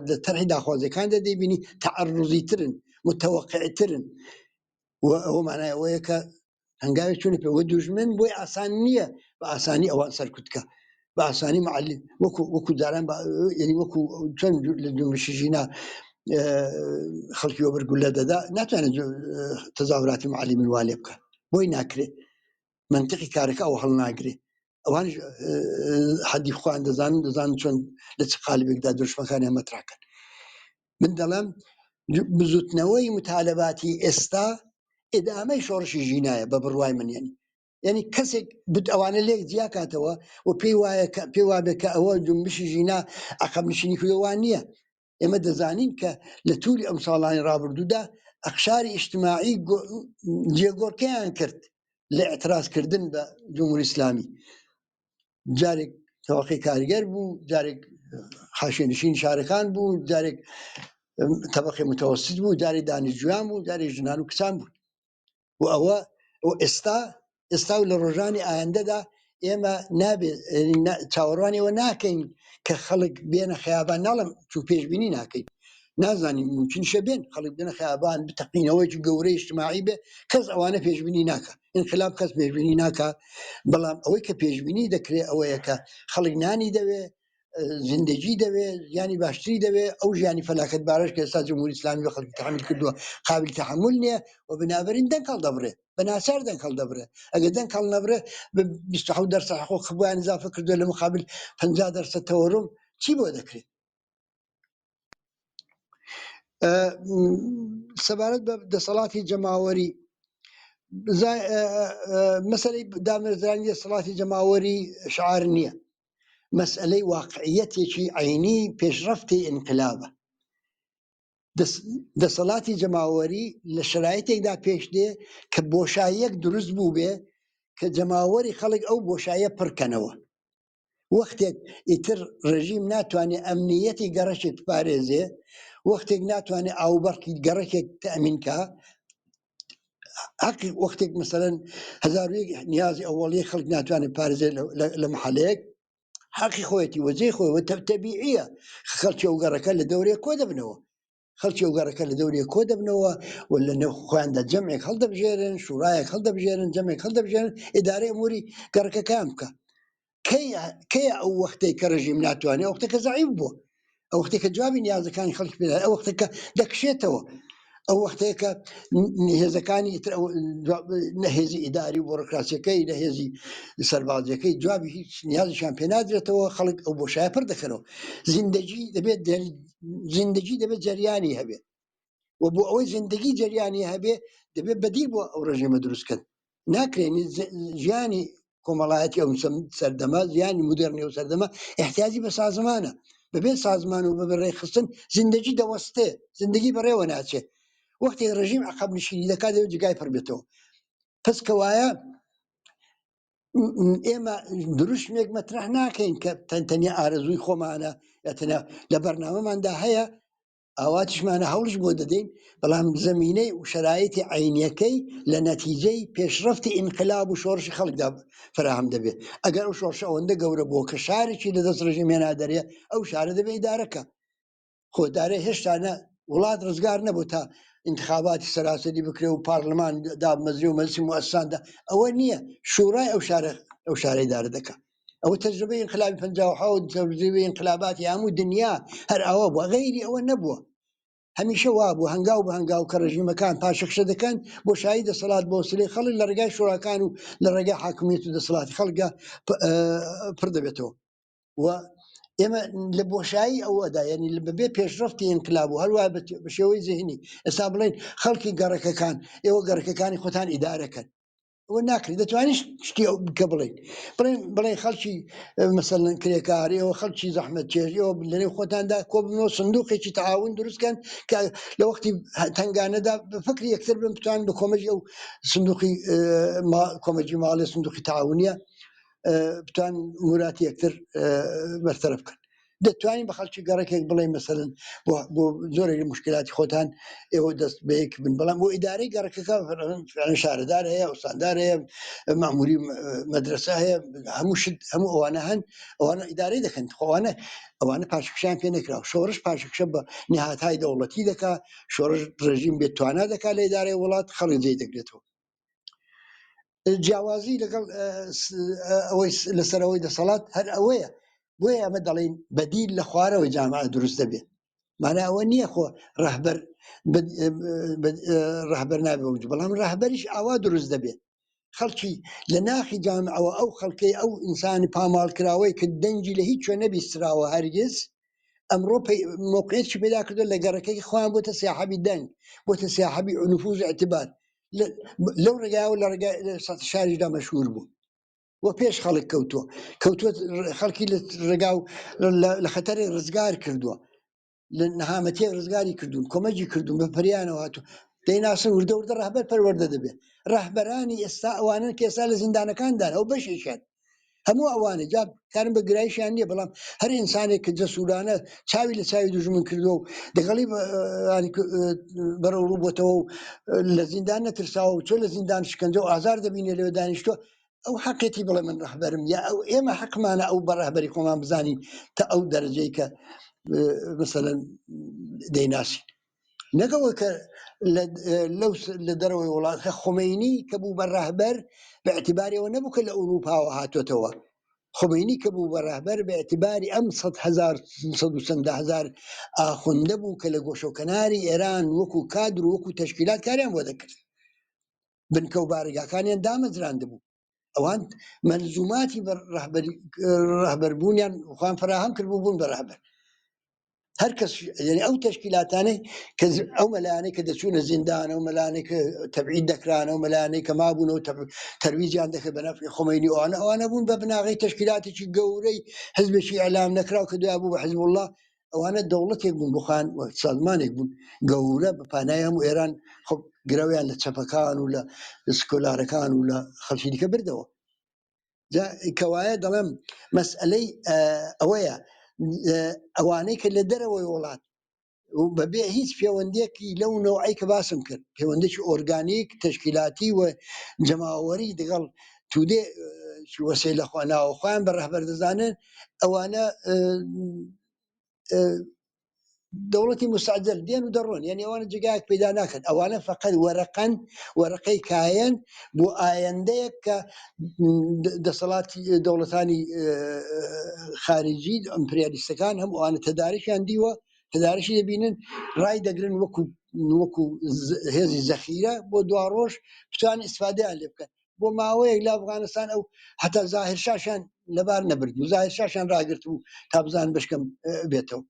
لە تەرحی داخوازیەکاندا دەیبینی، تەعەڕوزی ترن، متەوەقعترن. و ئەوە معنای ئەوەیە کە هەنگاوێک چوونە پێ. وە دوژمن بۆی ئاسان نییە بە ئاسانی ئەوان سەرکوت کە، بە ئاسانی معلی وەکو جاران یعنی وەکو چۆن لە جنبشی ژینا خەڵکی وەبەر گولە دەدا، ناتوانێت تەزاوراتی معلمی وا لێ بکە، بۆی ناکرێ، منطقی کارەکە ئەوە هەڵناگرێ. ئەوانیش حەدی خۆیان دەزانن، دەزانن چۆن لە چ قالبێکدا دروشمەکانیان مەتراکەن. من دەڵێم بزوتنەوەی مطالباتی ئێستا ئیدامەی شۆڕشی ژینایە بە بڕوای من. یعنی کەسێک بت ئەوانە لێک جیاکاتەوە و پێی وایە کە پێی وابێ کە ئەوە جنبشی ژینا عەقەب نشینی کردووە، نییە. ئێمە دەزانین کە لە تووری ئەم ساڵانی ڕابردوودا ئەقشاری ئیجتماعی جێگۆڕکێیان کرد لە اعتراضکردن بە جمهوری ئیسلامی. جارێک تەواقی کارگەر بوو، جارێک حاشیەنشین شارەکان بوو، جارێک تەبقی متەوەسط بوو، جارێک دانیشجویان بوو، جارێک ژنان و کچان بوو. و ئەوە و ئێستا و لە ڕۆژانی ئایندەدا ئێمە نابێت چاوەڕوانی ئەوە ناکەین کە خەڵک بێنە خەیابان، ناڵم چون پێشبینی ناکەین، نازانین ممکنشە بێن خەڵک بێنە خەیابان، بتەقینەوەیەکی گەورەی ئیجتماعی بێ، کەس ئەوانە پێشبینی ناکە، ئینقلاب کەس پێشبینی ناکە. بەڵام ئەوەی کە پێشبینی دەکرێت ئەوەیە کە خەڵک نانی دەوێ، زندگی دەوێ، ژیانی باشتری دەوێ. ئەو ژیانی فەلاکەت بارش کە ئێستا جمهوری ئیسلامی بە خەڵکی تەحەمول کردووە قابل تەحەمول نییە و بنابەرین دەنگ هەڵدەبڕێ، بە ناچار دەنگ هەڵدەبڕێ. ئەگەر دەنگ هەڵنەبڕێ بە 27% حقوق بۆیان ئیزافە کردووە لە مقابل 50% تەوەرم، چی بۆ دەکرێت؟ سەبارەت بە دەسەڵاتی جەماوەری، مەسەلەی دامەزرانی دەسەڵاتی جەماوەری شعار نییە، مەسئلەی واقعیەتێکی عینی پێشڕەفتی ئینقلابە. دەسەڵاتی جەماوەری لە شەرایتێکدا پێش دێ کە بۆشاییەک دروست بوو بێ کە جەماوەری خەڵک ئەو بۆشاییە پڕکەنەوە. وەختێک ئیتر ڕژیم ناتوانێت ئەمنیەتی گەڕەکێک بپارێزێ، وەختێک ناتوانێت ئاوبەرقی گەڕەکێک تەئمین کا، حەقی وەختێک مثلەن 1001 نیازی ئەوەڵی خەڵک ناتوانێت پارێزێ لە محلەیەک، حەقی خۆیەتی وەجێی خۆی و تەبیعیە خەڵکی ئەو گەڕەکە لە دەورێ کۆ دەبنەوە، خەڵکی ئەو گەڕەکە لە دەورێ کۆ دەبنەوە و لە نێو خۆیاندا جەمعێک هەڵدەبژێرن، شوڕایەک هەڵدەبژێرن، جەمعێک هەڵدەبژێرن ئیدارەی ئەموری گەڕەکەکان بکە. کەی ئەو وەختەی کە ڕژیم ناتوانێت، ئەو وەختە کە زەعیف بووە، ئەو وەختەی کە جوابی نیازەکانی خەڵک پێ ئەو وەختە کە دەکشێتەوە، ئەو وەختەیە کە هێزەکانی تر نە هێزی ئیداری و بۆرۆکراسیەکەی نە هێزی سەربازیەکەی جوابی هیچ نیازیشان پێ نادرێتەوە، خەڵک ئەو بۆشایە پڕ دەکەنەوە. زیندەگی دەبێت زیندگی دەبێت جەریانی هەبێت و بۆ ئەوەی زیندگی جەریانی هەبێ دەبێت بەدیل بۆ ئەو ڕژێمە دروستکەن. ناکرێن ژیانی کۆمەڵایەتی ئەو سەردەمە، ژیانی مدێرنی ئەو سەردەمە احتیاجی بە سازمانە. بەبێ سازمان و بەبێ ڕێکخستن زیندگی دەوەستێ، زیندگی بەڕێوە ناچێ. وەختێک ڕژیم عەقەب نشینی دەکات دەبێت جێگای پڕ بێتەوە. پس کەوایە ئێمە دروشمێک مەترح ناکەین کە تەنیا ئارەزووی خۆمانە یا تەنیا لە بەرنامەماندا هەیە، ئاواتیشمانە هەوڵش بۆ دەدەین، بەڵام زەمینەی و شەرایتی عینیەکەی لە نەتیجەی پێشڕەفتی ئینقلاب و شۆڕشی خەڵکدا فراهەم دەبێت. ئەگەر ئەو شۆڕشە ئەوەندە گەورە بووە کە شارێکی لەدەست ڕژیم هێنا دەرێ، ئەو شارە دەبێ ئیدارەکە. خۆ دارێ هێشتا نە وڵات ڕزگار نەبوو تا انتخاباتی سەراسەری بکرێ و پارلمان دابمەزرێ و مەجلسی موئەسساندا، ئەوە نییە. شورای ئەو شارە ئەو شارەی ئیدارە دەکا. ئەوە تەجربەی ئینقلابی 57، تەجربەی ئینقلاباتی هەموو دنیا هەر ئاوا بووە، غەیری ئەوە نەبووە. هەمیشە وا بوو، هەنگاو بە هەنگاو کە ڕژیمەکان پاشەکشە دەکەن، بۆشایی دەسەڵات بۆ وسیلەی خەڵک لە ڕێگای شوراکان و لە ڕێگای حاکمیەت و دەسەڵاتی خەڵکدا پڕ دەبێتەوە. و ئێمە لە بۆشایی ئەوەدا یعنی بەبێ پێشڕفتی ئینقلاب و هەروە بە شێوەی زیهنی ئێستا بڵێن خەڵکی گەڕەکەکان ئێوە گەڕەکەکانی خۆتان ئیدارەکەن ئەوە ناکرێت دەتوانیش شتی ئەو بکە بڵێن بڵێن بڵێن خەڵکی مەسەلەن کرێکار ئێوە خەڵکی زەحمەت چێژ ئێوە لەنێو خۆتاندا کۆبنەوە سندوقێکی تەعاون دروستکەن کە لە وەختی تەنگانەدا بە فکری یەکتر بن بتوان بە کۆمەکی ئەو سندوقی کۆمەکی ماڵێ سندوقی تەعاونیە بتوان موراتی یەکتر بەرتەرەف بکەن دەتوانین بە خەڵکی گەڕەکێک بڵێ مەسەلەن بۆ زۆرێک لە مشکلاتی خۆتان ئێوە دەست بە یەک بن بەڵام بۆ ئیدارەی گەڕەکەکە فعلا شارەدار هەیە ئوستاندار هەیە مەموری مەدرسە هەیە هەموو شت هەموو ئەوانە هەن ئەوانە ئیدارەی دەکەن خۆوانە ئەوانە پاشەکشیان پێ نەکرا شۆڕش پاشەکشە بە نهاتای دەوڵەتی دەکا شۆڕش ڕژیم بێت توانا دەکا لە ئیدارەی وڵات خەڵک جێی دەگرێتەوە جیاوازی لەگەڵ ئەوەی لەسەرەوەی دەسەڵات هەر ئەوەیە بۆیە ئەمە دەڵێن بەدیل لە خوارەوەی جامعە دروست دەبێت مانە ئەوە نییە خۆ ڕەهبەر ڕەهبەر نابێ بەڵام ڕەهبەریش ئاوا دروست دەبێت خەڵکی لە ناخی جامعەوە ئەو خەڵکەی ئەو ئینسانی پاماڵکراوەی کە دەنگی لە هیچ کوێ نەبیستراوە هەرگیز ئەمڕۆ مۆقعێکی پەیدا کردو لە گەڕەکەی خۆیان بۆتە سیاحەبی دەنگ بۆتە سیاحەبی نفوذ اعتبار لەو ڕێگاوە لە ڕێگای سەد شاریشدا مەشهور بوو و پێش خەڵک کەوتووە کەوتووە خەڵکی لە ڕێگا و لە خەتەرێک ڕزگار کردووە لە نەهامەتیەک ڕزگاری کردوون کۆمەجی کردوون بە پریانەوە هاتوو دەیناسن وردە وردە ڕەهبەر پەروەردە دەبێت ڕەهبەرانی ئێستا ئەوانن کە ئێستا لە زیندانەکاندان ئەو بەشێکیان هەموو ئەوانە جا کارم بە گرایشیان نییە بەڵام هەر ئینسانێک کە جەسوورانە چاوی لە چاوی دوژمن کردووە و دەگەڵی بەرەو ڕوو بۆتەوە و لە زیندان نەترساوە و چۆن لە زیندان شکەنجە و ئازار دەبینێ لەوێ دانیشتووە ئەو حەقێتی بڵێ من ڕەهبەرم یا ئەو ئێمە حەقمانە ئەو بە ڕەهبەری خۆمان بزانین تا ئەو دەرەجەی کە مثلەن دەیناسین نەگەوە کە لەو لە دەرەوەی وڵات کە خومەینی کە بوو بە ڕەهبەر بە اعتبارەوە نەبوو کە لە ئەوروپاوە هاتۆتەوە خومەینی کە بوو بە ڕەهبەر بە اعتباری ئەم 100 هەزار 100 و چەندە هەزار ئاخوندە بوو کە لە گۆشەوکەناری ئێران وەکو کادر و وەکو تەشکیلات کاریان بۆ دەکرد بنکە و بارەگاکانیان دامەزراندبوو ئەوان مەنزوماتی بە ڕەهبەربوونیان خۆیان فراهەم کرد بوو بوون بە ڕەهبەر هەر کەس یعنی ئەو تەشکیلاتانەی کە ئەو مەلانەی کە دەچوونە زیندان ئەو مەلانەی کە تەبعید دەکران ئەو مەلانەی کە مابوون و تەرویجیان دەکرد بە نەفعی خومەینی ئەوانە ئەوانە بوون بە بناغەی تەشکیلاتێکی گەورەی حزبێکی ئیعلام نەکراو کە دوای بوو بە حزب الله ئەوانە دەوڵەتێک بوون بخان و سازمانێک بوون گەورە بە پانای هەموو ئێران خۆ گرەویان لە چەپەکان و لە سکۆلارەکان و لە خەڵکی دیکە بردەوە جا کەوایە دەڵێم مەسئلەی ئەوەیە ئەوانەی کە لە دەرەوەی وڵات بەبێ هیچ پەیوەندیەکی لەو نەوعی کە باسم کرد پەیوەندێکی ئۆرگانیک تەشکیلاتی و جەماوەری دەگەڵ تودێ وەسەی لە خوا ناوە خۆیان بە ڕەهبەر دەزانن ئەوانە دەوڵەتی مستعجل دێن و دەڕۆن یعنی ئەوانە جێگایەک پەیدا ناکەن ئەوانە فقط وەرەقەن وەرەقەی کایەن بۆ ئایندەیەک کە دەسەڵاتی دەوڵەتانی خارجی ئەمپریالیستەکان هەم ئەوانە تەدارکیان دیوە تەدارشی دەبینن ڕای دەگرن وەکو وەکو هێزی زەخیرە بۆ دوا ڕۆژ بتوان ئیسفادەیان لێ بکەن بۆ ماوەیەک لە ئەفغانستان ئەو هەتا زاهر شاشیان لەبار نەبرد و زاهر شاشیان ڕاگرت و تا بزان بشکم بێتەوە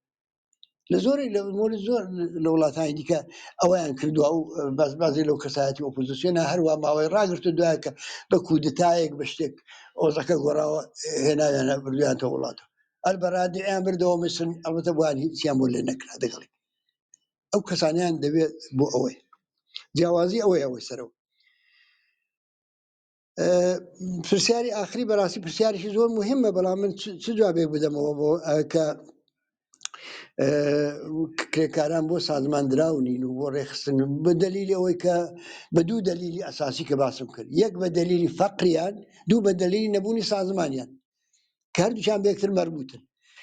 لە زۆری لە مۆری زۆر لە وڵاتانی دیکە ئەویان کردووە و باز بازی لەو کەسایەتی ئۆپۆزیسیۆنە هەروە ماوەی ڕاگرت و دوایکە بە کودتایەک بە شتێک ئۆزەکە گۆڕاوە هێناویانە بردویانتە وڵاتە ئەلبەرادیان بردەوە میسر ئەڵبەتە بوان هیچیان بۆ لێ نەکرا دەگەڵی ئەو کەسانیان دەبێت بۆ ئەوەی جیاوازی ئەوەی ئەوەی سەرەوە پرسیاری ئاخری بەڕاستی پرسیارێکی زۆر مهمە بەڵام من چ جوابێک بدەمەوە بۆ کە کرێکاران بۆ سازمان دراو نین و بۆ ڕێخستن بە دەلیلی ئەوەی کە بە دوو دەلیلی ئەساسی کە باسم کرد یەک بە دەلیلی فەقریان دوو بە دەلیلی نەبوونی سازمانیان کە هەردووکیان بەیەکتر مەربوتن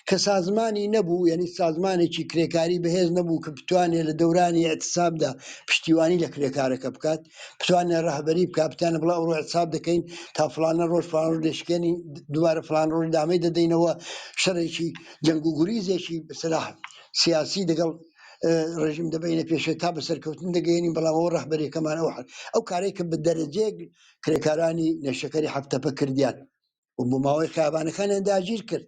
کە سازمانی نەبوو یعنی سازمانێکی کرێکاری بەهێز نەبوو کە بتوانێت لە دەورانی اعتصابدا پشتیوانی لە کرێکارەکە بکات بتوانێت ڕەهبەری بکات بتوانێت بڵێ ئەوڕۆ اعتصاب دەکەین تا فلانە ڕۆژ فلان ڕۆژ دەشکێنین دووبارە فلان ڕۆژ دامەی دەدەینەوە شەڕێکی جەنگ و گوریزێکی سلاح سیاسی دەگەڵ ڕژیم دەبینە پێشێ تا بە سەرکەوتن دەگەێنین بەڵام ئەو ڕەهبەریەکەمان ئەو ئەو کارێک کە بە دەرەجەیەک کرێکارانی نەشەکەری هەفتەپە کردیان و بۆ ماوەی خیابانەکانیان داگیر کرد.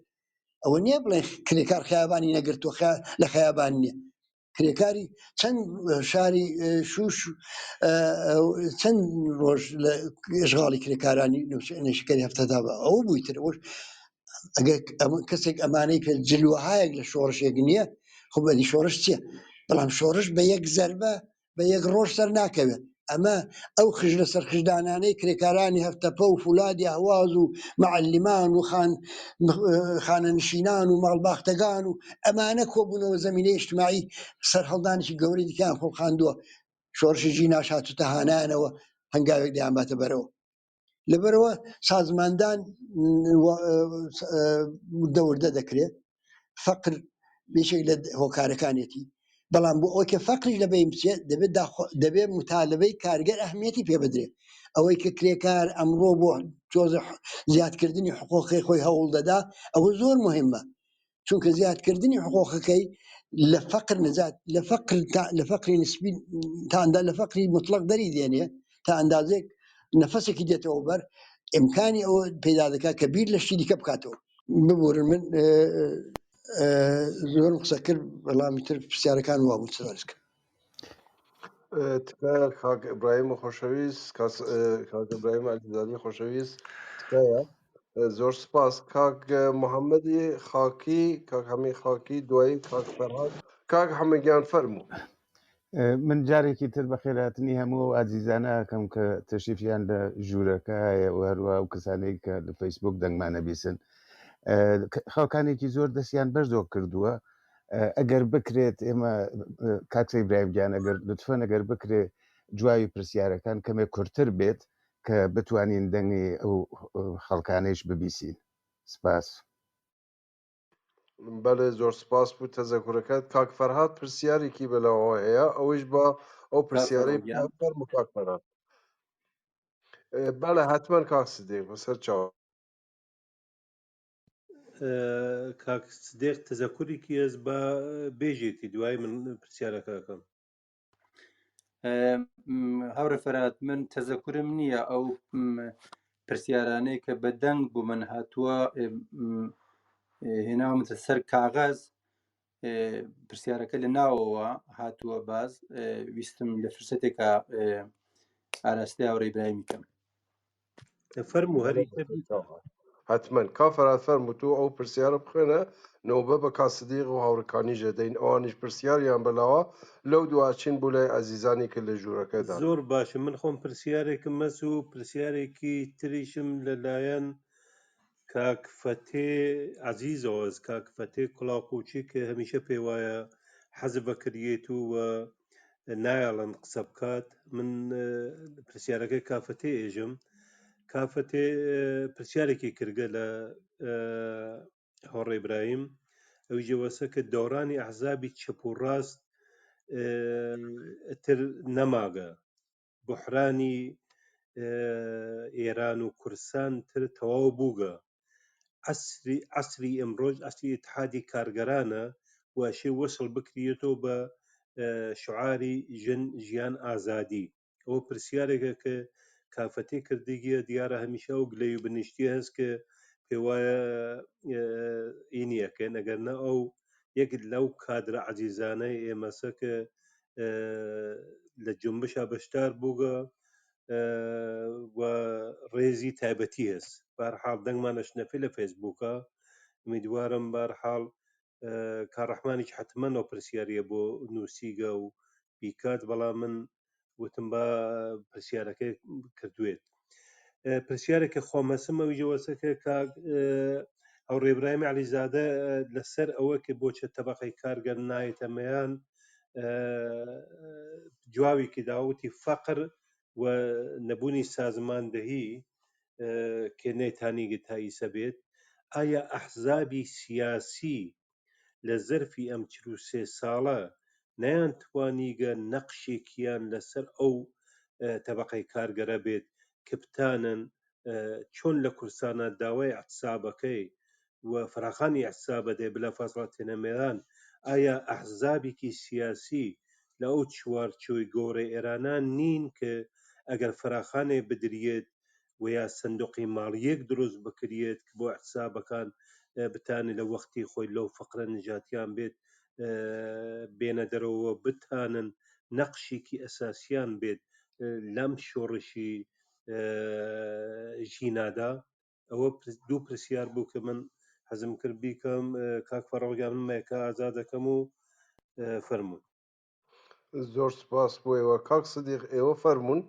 ئەوە نییە بڵێن کرێکار خیابانی نەگرتووە، لە خیابان نییە. کرێکاری چەند شاری شوش چەند ڕۆژ لە ئشغاڵی کرێکارانی نەشکەری هەفتەدا بە ئەوە بووی تر. ئەوەش ئەگەر کەسێک ئەمانەی پێ جلوەهایەک لە شۆڕشێک نییە، خۆ بەدی شۆڕش چییە؟ بەڵام شۆڕش بە یەک زەربە بە یەک ڕۆژ سەر ناکەوێت. ئەمە ئەو خژرە سەرخژدانانەی کرێکارانی هەفتەپە و فولادی ئەهواز و معەلیمان و خانەنشینان و ماڵباختەگان و ئەمانە کۆبوونەوە زەمینەی ئیجتماعی سەرهەڵدانێکی گەورەی دیکەیان خوڵقاندووە. شۆڕشی ژیناش هاتووتە هانایانەوە هەنگاوێک دەیانباتە بەرەوە. لەبەرەوە سازماندان وردە وردە دەکرێت. فەقر یەکێک لە هۆکارەکانێتی، بەڵام بۆ ئەوەی کە فەقریش لە بەین بچێت دەبێت مطالبەی کارگەر ئەهمیەتی پێ بدرێت. ئەوەی کە کرێکار ئەمڕۆ بۆ تۆزە زیادکردنی حقوقی خۆی هەوڵ دەدا، ئەوە زۆر مهمە، چونکە زیادکردنی حقوقەکەی لە فەقر نجات، لە فەقر تا، لە فەقری نسبی تا ئەندا، لە فەقری مطلق دەری دێنێ تا ئەندازێک نەفەسێکی دێتەوە بەر، ئیمکانی ئەوە پەیدا دەکات کە بیر لە شتی دیکە بکاتەوە. ببورن من زۆرم قسە کرد، بەڵام تر پرسیارەکان وا بوو چ کرد. تکایە کاک ئیبراهیم خۆشەویست، کاک ئیبراهیم عەلیزادی خۆشەویست، تکایە زۆر سپاس. کاک محەممەدی خاکی، کاک حەمید خاکی، دوایی کاک فەرهاد. کاک حەمید گیان فەرموو. من جارێکی تر بەخێرهاتنی هەموو ئەو ئازیزانە ئەکەم کە تەشریفیان لە ژوورەکە هەیە و هەروە ئەو کەسانەی کە لە فەیسبوک دەنگمانە بیسن. خەڵکانێکی زۆر دەستیان بەرزۆ کردووە. ئەگەر بکرێت ئێمە کاک ئیبراهیم گیان ئەگەر لطفەن ئەگەر بکرێت جوابی پرسیارەکان کەمێک کورتتر بێت کە بتوانین دەنگی ئەو خەڵکانەیش ببیسین. سپاس. بەڵێ زۆر سپاس بوو تەزەکورەکەت. کاک فەرهاد پرسیارێکی بەلاوە هەیە، ئەوەیش بە ئەو کاک پرسیارەی فەرهاد گیان. فەرموو کاک فەرهاد. بەڵێ حتمما کاک سدیق بەسەر چاو. کاک سدیق تەزەکوریکی هەست بە بێژێتی دوای من پرسیارەکەکەم. هاوڕێ فەرهاد، من تەزەکورم نییە ئەو پرسیارانەی کە بە دەنگ بۆ من هاتووە هێناومتە سەر کاغەز. پرسیارەکە لە ناوەوە هاتووە، باز ویستم لە فرسەتێکە ئاراستەی هاوڕێ ئیبراهیمی کەم. فەرموو هەر حتمما کا فەرهاد فەرموو تۆ ئەو پرسیارە بخوێنە، نۆبە بە کا سدیق و هاوڕێکانیش دەدەین، ئەوانیش پرسیاریان بەلاوە، لەو دواچین بۆ لای ئازیزانی کە لە ژوورەکەدان. زۆر باشە. من خۆم پرسیارێکم هەس و پرسیارێکی تریشم لەلایەن کاک فەتێ عەزیزەوە، کاک فەتێ کوڵاوقوچی کە هەمیشە پێی وایە حەزف بەکریێت و نایەڵن قسە بکات. من پرسیارەکەی کافەتێ ئێژم. کافەتێ پرسیارێکی کردگە لە هاوڕێ ئیبراهیم، ئەویش ئەوەسە کە دەورانی ئەحزابی چەپ و ڕاست تر نەماگە، بحرانی ئێران و کوردستان تر تەواو بووگە، عەسری ئمڕۆژ عەسری ئیتحادی کارگەرانە و ئەشێ وەسڵ بکریێتەوە بە شعاری ژن ژیان ئازادی. ئەوە پرسیارێکە کە کافەتێ کردگیە، دیارە هەمیشە ئەو گلەی و بنیشتیە هەست کە پێوایە ئینیەکەن، ئەگەر نە ئەو یەک لەو کادرە عەزیزانەی ئێمەسە کە لە جنبشا بەشدار بووگە و ڕێزی تایبەتی هەست. بارحاڵ دەنگمانە شنەفێ لە فەیسبووکە، ئومیدوارم بارحاڵ کارڕەحمانیش حتمما ئەو پرسیاریە بۆ نووسیگە و بیکات، بەڵام من وتم با پرسیارەکەی کردوێت. پرسیارێکە خۆم هەستم ئەویش ئەوەسە کە کاک هاوڕێ ئیبراهیم عەلیزادە لەسەر ئەوە کە بۆچە تەبەقەی کارگەر نایەتە مەیان جوابێکی داوتی فەقر و نەبوونی سازماندەهی کە نەیتانیگە تا ئیسە بێت. ئایا ئەحزابی سیاسی لە زەرفی ئەم 43 ساڵە نەیانتوانیگە نەقشێکیان لەسەر ئەو تەبەقەی کارگەرە بێت کە بتانن چۆن لە کوردستانە داوای اعتصابەکەی و فراخانی اعتصابە دێ بلا فاصلە تێنەمێران؟ ئایا ئەحزابێکی سیاسی لە ئەو چوارچۆی گەورەی ئێرانان نین کە ئەگەر فراخانێ بدرێت و یا سندوقی ماڵیەک دروست بکرێت بۆ اعتصابەکان بتانێ لە وەختی خۆی لەو فەقرە نجاتیان بێت بێنە دەرەوە بتانن نەقشێکی ئەساسیان بێت لەم شۆڕشی ژینادا؟ ئەوە دوو پرسیار بوو کە من حەزم کرد بیکەم. کاک فەڕۆخ گیان من مایکە ئازاد دەکەم و فەرموون. زۆر سپاس بۆ ئێوە. کاک سدیق ئێوە فەرموون.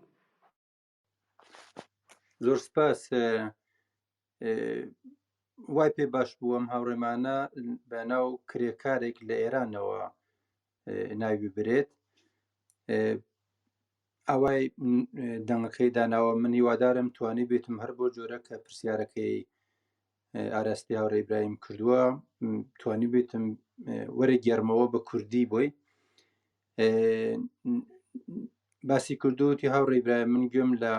زۆر سپاس. وای پێ باش بوو ئەم هاوڕێمانە بە ناو کرێکارێک لە ئێرانەوە ناوی ببرێت. ئاوای دەنگەکەی داناوە. من هیوادارم توانی بێتم هەر بۆ جۆرە کە پرسیارەکەی ئاراستی هاوڕێ ئیبراهیم کردووە توانی بێتم وەرە گێرمەوە بە کوردی بۆی باسی کردووتی هاوڕێ ئیبراهیم من گوێم لە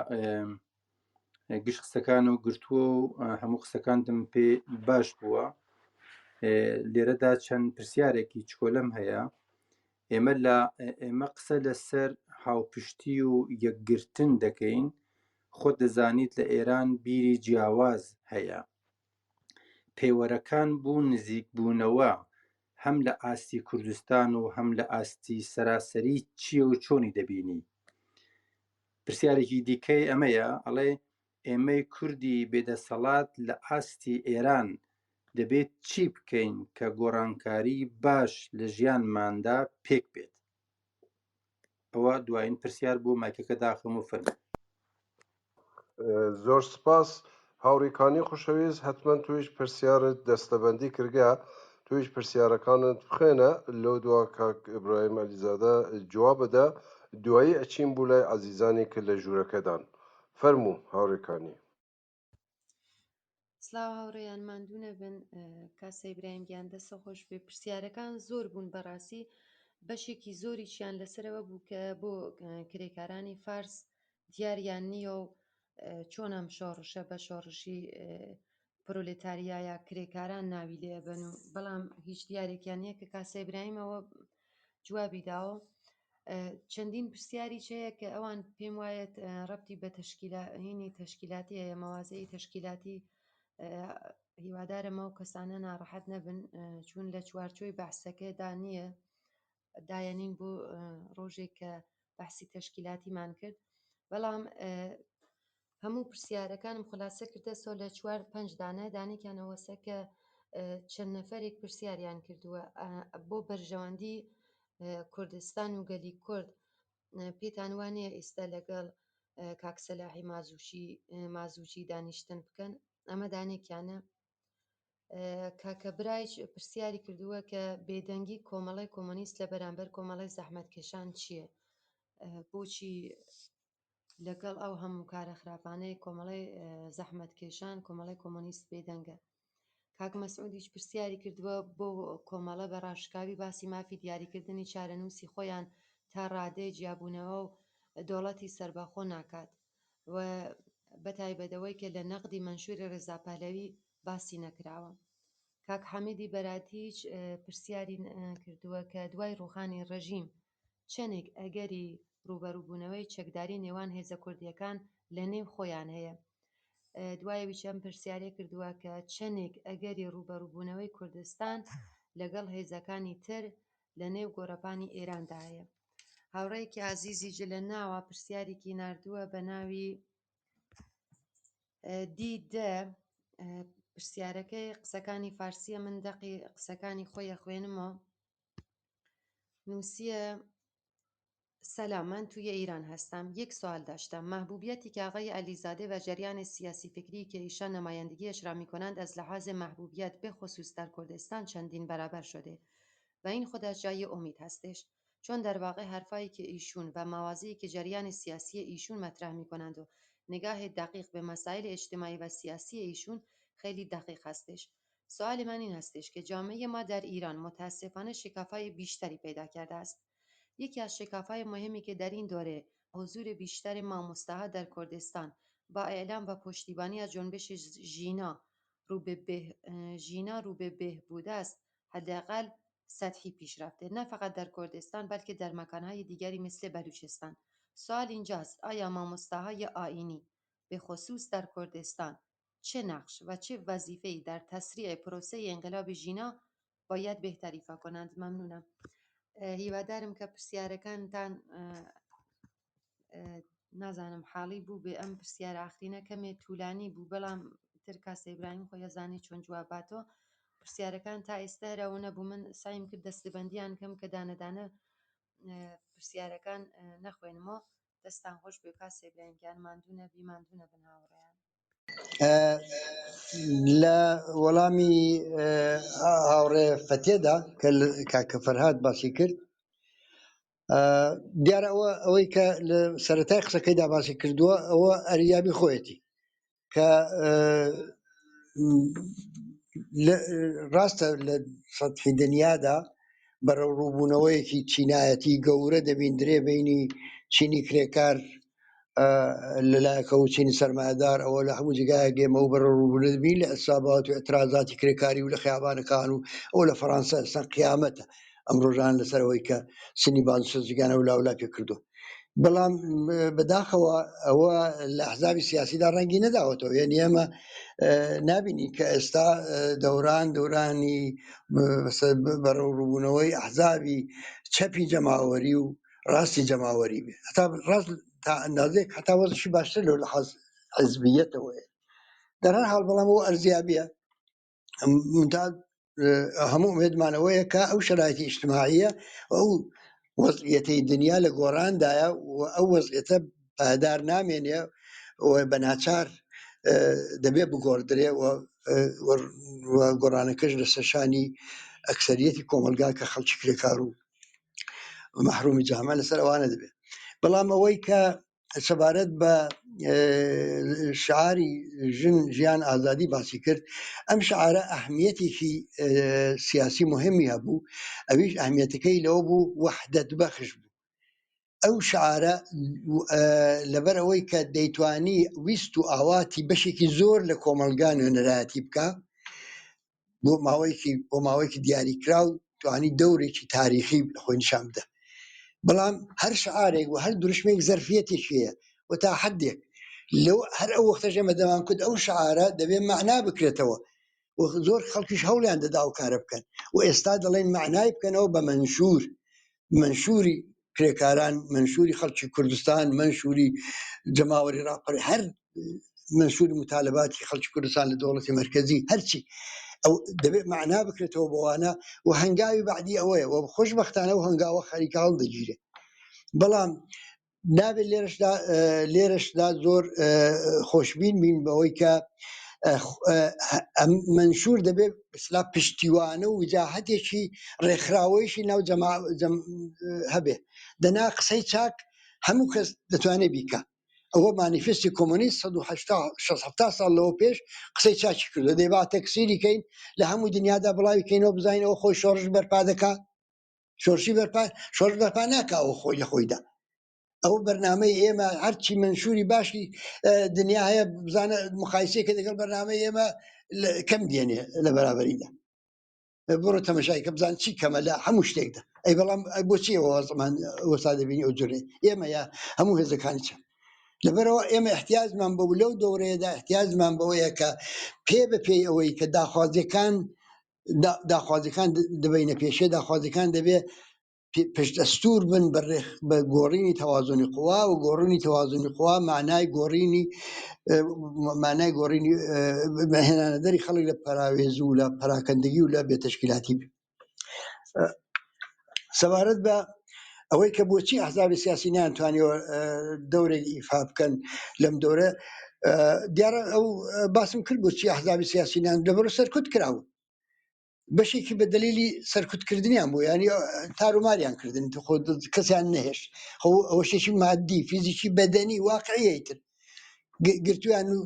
گشت قسەکان و گرتووە و هەموو قسەکانتم پێ باش بووە. لێرەدا چەند پرسیارێکی چکۆلەم هەیە. ئێمە لە ئێمە قسە لەسەر هاوپشتی و یەکگرتن دەکەین، خۆت دەزانیت لە ئێران بیری جیاواز هەیە. پێوەرەکان بۆ نزیکبوونەوە هەم لە ئاستی کوردستان و هەم لە ئاستی سەراسەری چییە و چۆنی دەبینی؟ پرسیارێکی دیکەی ئەمەیە، ئەڵێ ئێمەی کوردی بێدەسەڵات لە ئاستی ئێران دەبێت چی بکەین کە گۆڕانکاری باش لە ژیانماندا پێک بێت؟ ئەوە دوایین پرسیار بوو، مایکەکە داخم و فەرموو. زۆر سپاس هاوڕیکانی خوشەویست، هەتمەن تویش پرسیارت دەستەبەندی کردگە، تویش پرسیارەکانت بخوێنە لەو دوا کاک ئیبراهیم عەلیزادە جواب بدە، دوایی ئەچین بو لای عەزیزانی کە لە ژوورەکەدان. فەرموو هاوڕێکانی. سڵاو هاوڕێیان ماندوو نەبن. کاسە ئیبراهیم گیان دەستە خۆش بێ. پرسیارەکان زۆر بوون بەڕاستی، بەشێکی زۆریشیان لەسەرەوە بوو کە بۆ کرێکارانی فارس دیاریان نییە و چۆن ئەم شۆڕشە بە شۆڕشی پرۆلێتاریایە کرێکاران ناوی لێ ئەبەن و بەڵام هیچ دیارێکیان نییە کە کاسە ئیبراهیمەوە جوابی داوە. چەندین پرسیاریش هەیە کە ئەوان پێم وایە ڕەبتی بە تەشکیلهینی تەشکیلاتی هەیە، مەوازەی تەشکیلاتی. هیوادارم ئەو کەسانە ناڕەحەت نەبن چون لە چوارچۆی بەحسەکەدا نییە، دایەنین بۆ ڕۆژێک کە بەحسی تەشکیلاتیمان کرد. بەڵام هەموو پرسیارەکانم خولاسە کردە سۆ لە چوار پەنج دانە. دانێکیان ئەوەسە کە چەند نەفەرێک پرسیاریان کردووە بۆ بەرژەوەندی کوردستان و گەلی کورد پێتان وانەیە ئێستا لەگەڵ کاک سەلاحی مازوشی مازوچی دانیشتن بکەن؟ ئەمە دانێکیانە. کاکە برایش پرسیاری کردووە کە بێدەنگی کۆمەڵی کۆمۆنیست لە بەرامبەر کۆمەڵی زەحمەتکێشان چییە؟ بۆچی لەگەڵ ئەو هەموو کارە خراپانەی کۆمەڵی زەحمەتکێشان کۆمەڵی کۆمۆنیست بێدەنگە؟ کاک مەسعودیش پرسیاری کردووە بۆ کۆمەڵە بە ڕاشکاوی باسی مافی دیاریکردنی چارەنووسی خۆیان تا ڕادەی جیابوونەوە و دەوڵەتی سەربەخۆ ناکات و بەتایبەتەوەی کە لە نەقدی مەنشوری ڕێزا پەهلەوی باسی نەکراوە. کاک حەمیدی بەراتیچ پرسیاری کردووە کە دوای ڕووخانی ڕژیم چەندێک ئەگەری ڕووبەڕووبوونەوەی چەکداری نێوان هێزە کوردییەکان لە نێو خۆیان هەیە. دوای ئەویش ئەم پرسیارەی کردووە کە چەندێک ئەگەری ڕووبەڕووبوونەوەی کوردستان لەگەڵ هێزەکانی تر لە نێو گۆڕەپانی ئێراندا هەیە. هاوڕێیەکی ئازیزی جلە ناوە پرسیارێکی ناردووە بە ناوی دی دە. پرسیارەکەی قسەکانی فارسیە، من دەقی قسەکانی خۆی ئەخوێنمەوە. نووسیە سلام، من توی ایران هستم. یک سوال داشتم. محبوبیتی که آقای علیزاده و جریان سیاسی فکری که ایشان نمایندگیش را میکنند از لحاظ محبوبیت به خصوص در کردستان چندین برابر شده و این خودش جای امید هستش، چون در واقع حرفایی که ایشون و مواضعی که جریان سیاسی ایشون مطرح میکنند و نگاه دقیق به مسائل اجتماعی و سیاسی ایشون خیلی دقیق هستش. سوال من این هستش که جامعه ما در ایران متاسفانه شکاف‌های بیشتری پیدا کرده است. یکی از شکاف‌های مهمی که در این دوره حضور بیشتر ماموستاها در کردستان با اعلام و پشتیبانی از جنبش ژینا رو به به ژینا رو به بهبود است، حداقل سطحی پیش رفته، نه فقط در کردستان بلکه در مکانهای دیگری مثل بلوچستان. سوال اینجاست آیا ماموستاهای آیینی به خصوص در کردستان چه نقش و چه وظیفه‌ای در تسریع پروسه انقلاب ژینا باید بهتر ایفا کنند؟ ممنونم. هیوادارم کە پرسیارەکانتان نازانم حاڵی بوو بێ ئەم پرسیارە ئاخرینە کەمێ تولانی بوو بەڵام تر کاسە ئیبراهیم خۆی ئەزانێ چۆن جواباتەوە پرسیارەکان تا ئێستا هەر ئەوە نەبوو من سعیم کرد دەستبەندیان کەم کە دانە دانە پرسیارەکان نەخوێنمەوە دەستان خۆش بێ کاسە ئیبراهیم گیان ماندوو نەبی ماندوو نەبن هاوڕێیان. لە وەڵامی هاوڕێ فەتێدا کە کاکە فەرهاد باسی کرد دیارە ئەوە ئەوەی کە لە سەرەتای قسەکەیدا باسی کردووە ئەوە ئەریابی خۆیەتی کە ڕاستە لە سەتحی دنیادا بەرەوڕووبوونەوەیەکی چینایەتی گەورە دەبیندرێ بینی چینی کرێکار لەلایەکەوە چینی سەرمایەدار ئەوە لە هەموو جێگایەک ئێمە و بەرەوڕووبوونە دەبین لە ئیسابات و ئیعترازاتی کرێکاری و لە خیابانەکان و ئەو لە فەڕانسە ئێستا قیامەتە ئەم ڕۆژان لەسەر ئەوەی کە سنی بانسۆزیگانە و لاولا پێ کردو بەڵام بەداخەوە ئەوە لە ئەحزابی سیاسیدا ڕەنگی نەداوەتەوە یعنی ئێمە نابینی کە ئێستا دەوران دەورانی بەرەوڕووبوونەوەی ئەحزابی چەپی جەماوەری و ڕاستی جەماوەری بێ هەتا ڕاست تا ئەندازێک هەتا وەزشی باشتر لەو لە حەزبیەتەوەیە دەر هەر حاڵ بەڵام ئەو ئەرزیابیە منتا هەموو ئومێدمانەوەیە کە ئەو شەرایتی ئیجتماعیە و ئەو وەزعیەتەی دنیا لە گۆڕاندایە و ئەو وەزعیەتە پایدار نامێنێ و بە ناچار دەبێ بگۆڕدرێ و گۆڕانەکەش لەسەر شانی ئەکسەریەتی کۆمەلگا کە خەڵکی کرێکار و مەحرومی جامە لەسەر ئەوانە دەبێت بەڵام ئەوەی کە سەبارەت بە شعاری ژن ژیان ئازادی باسی کرد ئەم شعارە ئەهمیەتێکی سیاسی مهمی هەبوو ئەویش ئەهمیەتەکەی لەوە بوو وەحدەت بەخش بوو ئەو شعارە لەبەر ئەوەی کە دەیتوانی ویست و ئاواتی بەشێکی زۆر لە کۆمەلگا نوێنەرایەتی بکە بۆ ماوەیەکی بۆ ماوەیەکی دیاریکراو توانی دەورێکی تاریخی لە خۆی نیشان بدە بەڵام هەر شعارێک و هەر دروشمێک زەرفیەتێکی هەیە و تا حدێک لەو هەر ئەو وەختەش ئێمە دەمان کوت ئەو شعارە دەبێت مەعنا بکرێتەوە و زۆر خەڵکیش هەوڵیان دەدا ئەو کارە بکەن و ئێستا دەڵێن مەعنای بکەنەوە بە مەنشوور مەنشووری کرێکاران مەنشووری خەڵکی کوردستان مەنشووری جەماوەری ڕاپەڕی هەر مەنشووری متالباتی خەڵکی کوردستان لە دەوڵەتی مەرکەزی هەرچی ئەو دەبێت معنا بکرێتەوە بۆوانە و هەنگاوی بعدی ئەوەیە و خۆشببختانە و هەنگاوە خەریکە هەڵدەگیرێت بەڵام نابێت لێرەشدا لێرەشدا زۆر خۆشبین بین بەوەی کە منشور دەبێت سلا پشتیوانە و وجاهەتێکی ڕێکخراوەیشی ناو جەما هەبێ دەنا قسەی چاک هەموو کەس دەتوانێت بیکە ئەوە مانیفستی کۆمۆنیست 170 ساڵ لەوە پێش قسەی چاکی کردو دەی با تەکسیری کەین لە هەموو دنیادا بڵاوی کەینەوە بزانین ئەوە خۆی شۆڕش بەرپا دەکا شۆرشی بەرپا شۆرش بەرپا ناکا ئەوە خۆی لە خۆیدا ئەو بەرنامەی ئێمە هەرچی منشوری باشی دنیا هەیە بزانە مقایسەیەکە لەگەڵ بەرنامەی ئێمە کەم دێنێ لە بەرابەریدا بڕۆ تەمەشای کە بزان چی کەمە لە هەموو شتێکدا ئەی بەڵام بۆچی ئەوە زمان وەسا دەبینی ئەو جورێ ئێمە یا هەموو هێزەکانی چە لەبەرەوە ئێمە احتیاجمان بە لەو دەورەیەدا احتیاجمان بەوەیە کە پێ بە پێی ئەوەی کە داخوازیەکان داخوازیەکان دەبینە پێشێ داخوازیەکان دەبێ پشت ئەستور بن بە گۆڕینی تەوازنی قوا و گۆڕینی تەوازنی قوا معنای گۆڕینی معنای گۆڕینی هێنانە دەری خەڵک لە پەراوێز و لە پەراکەندگی و لە بێتەشکیلاتی بێ. سەبارەت بە ئەوەی کە بۆچی ئەحزابی سیاسی نەیانتوانیوە دەورێک ئیفا بکەن لەم دەورە دیارە ئەو باسم کرد بۆچی ئەحزابی سیاسی نیان لەبەر سەرکوت کراون بەشێکی بە دلیلی سەرکوتکردنیان بوو ینی تاروماریان کردن خۆ کەسیان نەهێشت خۆ ئەوە شتێکی مادی فیزیکی بەدەنی واقعیە تر گرتویان و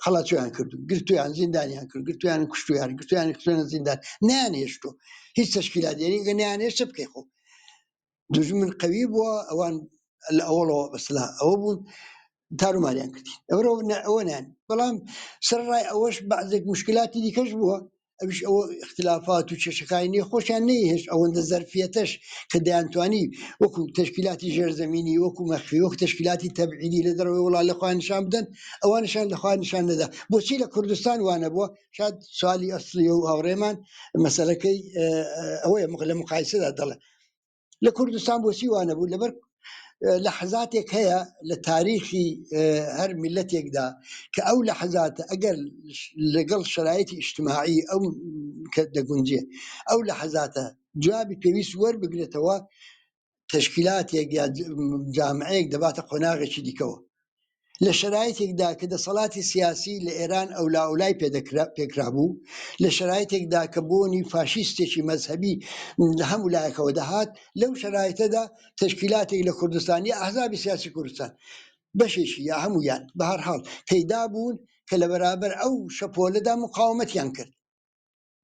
قەڵاچۆیان کرد و گرتویان زیندانیان کرد گرتویان کوشتویان گرتویان خستویان زیندان نیان هێشتۆ هیچ تەشکیلات یعنی گە نیان هێشت چ بکەی خۆ دوژمن قوی بووە ئەوان لە ئەوڵەوە بەسلا ئەوە بوون تاروماریان کردین ئەوە ئەوە نیان بەڵام سەرڕای ئەوەش بەعزێک مشکلاتی دیکەش بووە. ئەویش ئەوە ئیختلافات و کێشەکانی نێو خۆشیان نەیهێشت ئەوەندە زەرفیەتەش کە دەیانتوانی وەکو تەشکیلاتی ژێرزەمینی وەکو مەخفی وەکو تەشکیلاتی تەبعیدی لە دەرەوەی وڵات لە خۆیان نیشان بدەن ئەوانشان لە خۆیان نیشان نەدا بۆچی لە کوردستان وانە بووە شاد سوالی ئەسلی و هاوڕێمان مەسەلەکەی ئەوەیە لە مقایسەدا دەڵێ لە کوردستان بۆچی وانە بوو لەبەر لە حەزاتێک هەیە لە تاریخی هەر میلەتێکدا کە ئەو لە حەزاتە ئەگەر لەگەڵ شرایطی ئیجتماعی ئەو کە دەگونجێ ئەو لە حەزاتە جوابی پێویست وەربگرێتەوە تەشکیلاتێک یا جامعەیەک دەباتە قۆناغێکی دیکەوە لە شەرایتێکدا کە دەسەڵاتی سیاسی لە ئێران ئەولائەولای پێکرابوو، لە شەرایتێکدا کە بۆنی فاشیستێکی مەزهەبی لە هەموو لایەکەوە دەهات، لەو شەرایتەدا تەشکیلاتێک لە کوردستان یا ئەحزابی سیاسی کوردستان بەشێکی یا هەموویان بە هەر حاڵ پەیدا بوون کە لە بەرابەر ئەو شەپۆلەدا مقاومەتیان کرد.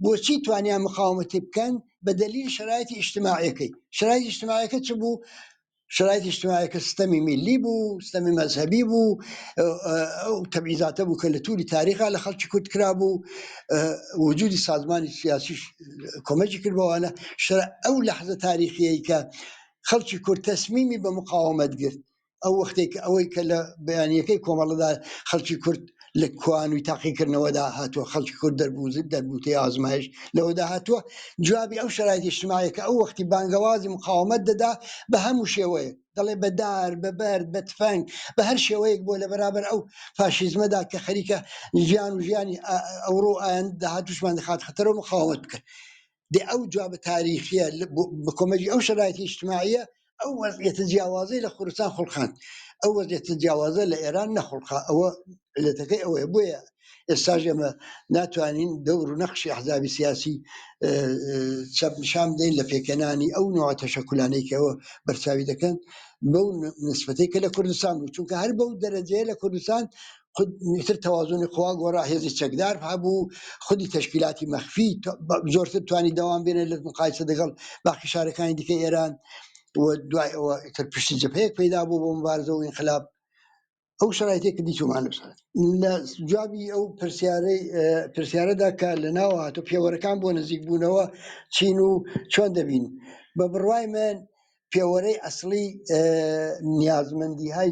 بۆچی توانیان مقاومەتی بکەن؟ بە دەلیل شەرایتی ئیجتماعیەکەی. شەرایتی ئیجتماعیەکە چ بوو؟ شەرایتی ئیجتماعیەکە ستەمی میللی بوو، ستەمی مەزهەبی بوو، ئەو تەبعیزاتە بوو کە لە توری تاریخا لە خەڵکی کورد کرابوو، وجودی سازمانی سیاسیش کۆمەکی کرد بەوانە. ئەو لەحزە تاریخیەی کە خەڵکی کورد تەسمیمی بە مقاومەت گرت، ئەو وەختێک ئەوەی کە لە بەیانیەکەی کۆمەڵەدا خەڵکی کورد لە کوانوی تاقیکردنەوەدا هاتووە خەڵکی کورد دەربوو دەربووتەی ئازمایش لەوەدا هاتووە جوابی ئەو شرایطی اجتماعیە کە ئەو وەختی بانگەوازی مقاومەت دەدا بە هەموو شێوەیەک دەڵێ بە دار بە بەرد بە تفەنگ بە هەر شێوەیەک بۆ لە بەرابەر ئەو فاشیزمەدا کە خەریکە ژیان و ژیانی ئەوڕۆ ئایند داهاتووشمان دەخات خەتەرەوە مقاومەت بکەن دێ ئەو جوابە تاریخیە بە کۆمەکی ئەو شەرایتی ئیجتماعیە ئەو وەزعیەتە جیاوازەی لە کوردستان خوڵقاند ئەو وەزعیەتە جیاوازە لە ئێران نەخوڵقا ئەوە علەتەکەی ئەوەیە بۆیە ئێستاش ئێمە ناتوانین دەور و نەقشی ئەحزابی سیاسی چەپ نیشان بدەین لە پێکهێنانی ئەو نوع تەشەکولانەی کە ئەوە بەرچاوی دەکەن بەو نسبەتەی کە لە کوردستان بوو چونکە هەر بەو دەرەجەیە لە کوردستان خود تر تەوازنی قوا گۆڕا هێزی چەکدار هەبوو خودی تەشکیلاتی مەخفی زۆرتر توانی دەوام بێنێ لە مقایسە دەگەڵ باقی شارەکانی دیکە ئێران و دوای ئەوە تر پشتی جەبهەیەک پەیدا بوو بۆ مبارزە و ئینقلاب ئەو شرایطێک کە دیتومان لەسەر لە جوابی ئەو پرسیارەی پرسیارەدا کە لە ناوە هاتوو پێوەرەکان بۆ نزیک بوونەوە چین و چۆن دەبین بە بڕوای من پێوەرەی ئەسڵی نیازمەندی های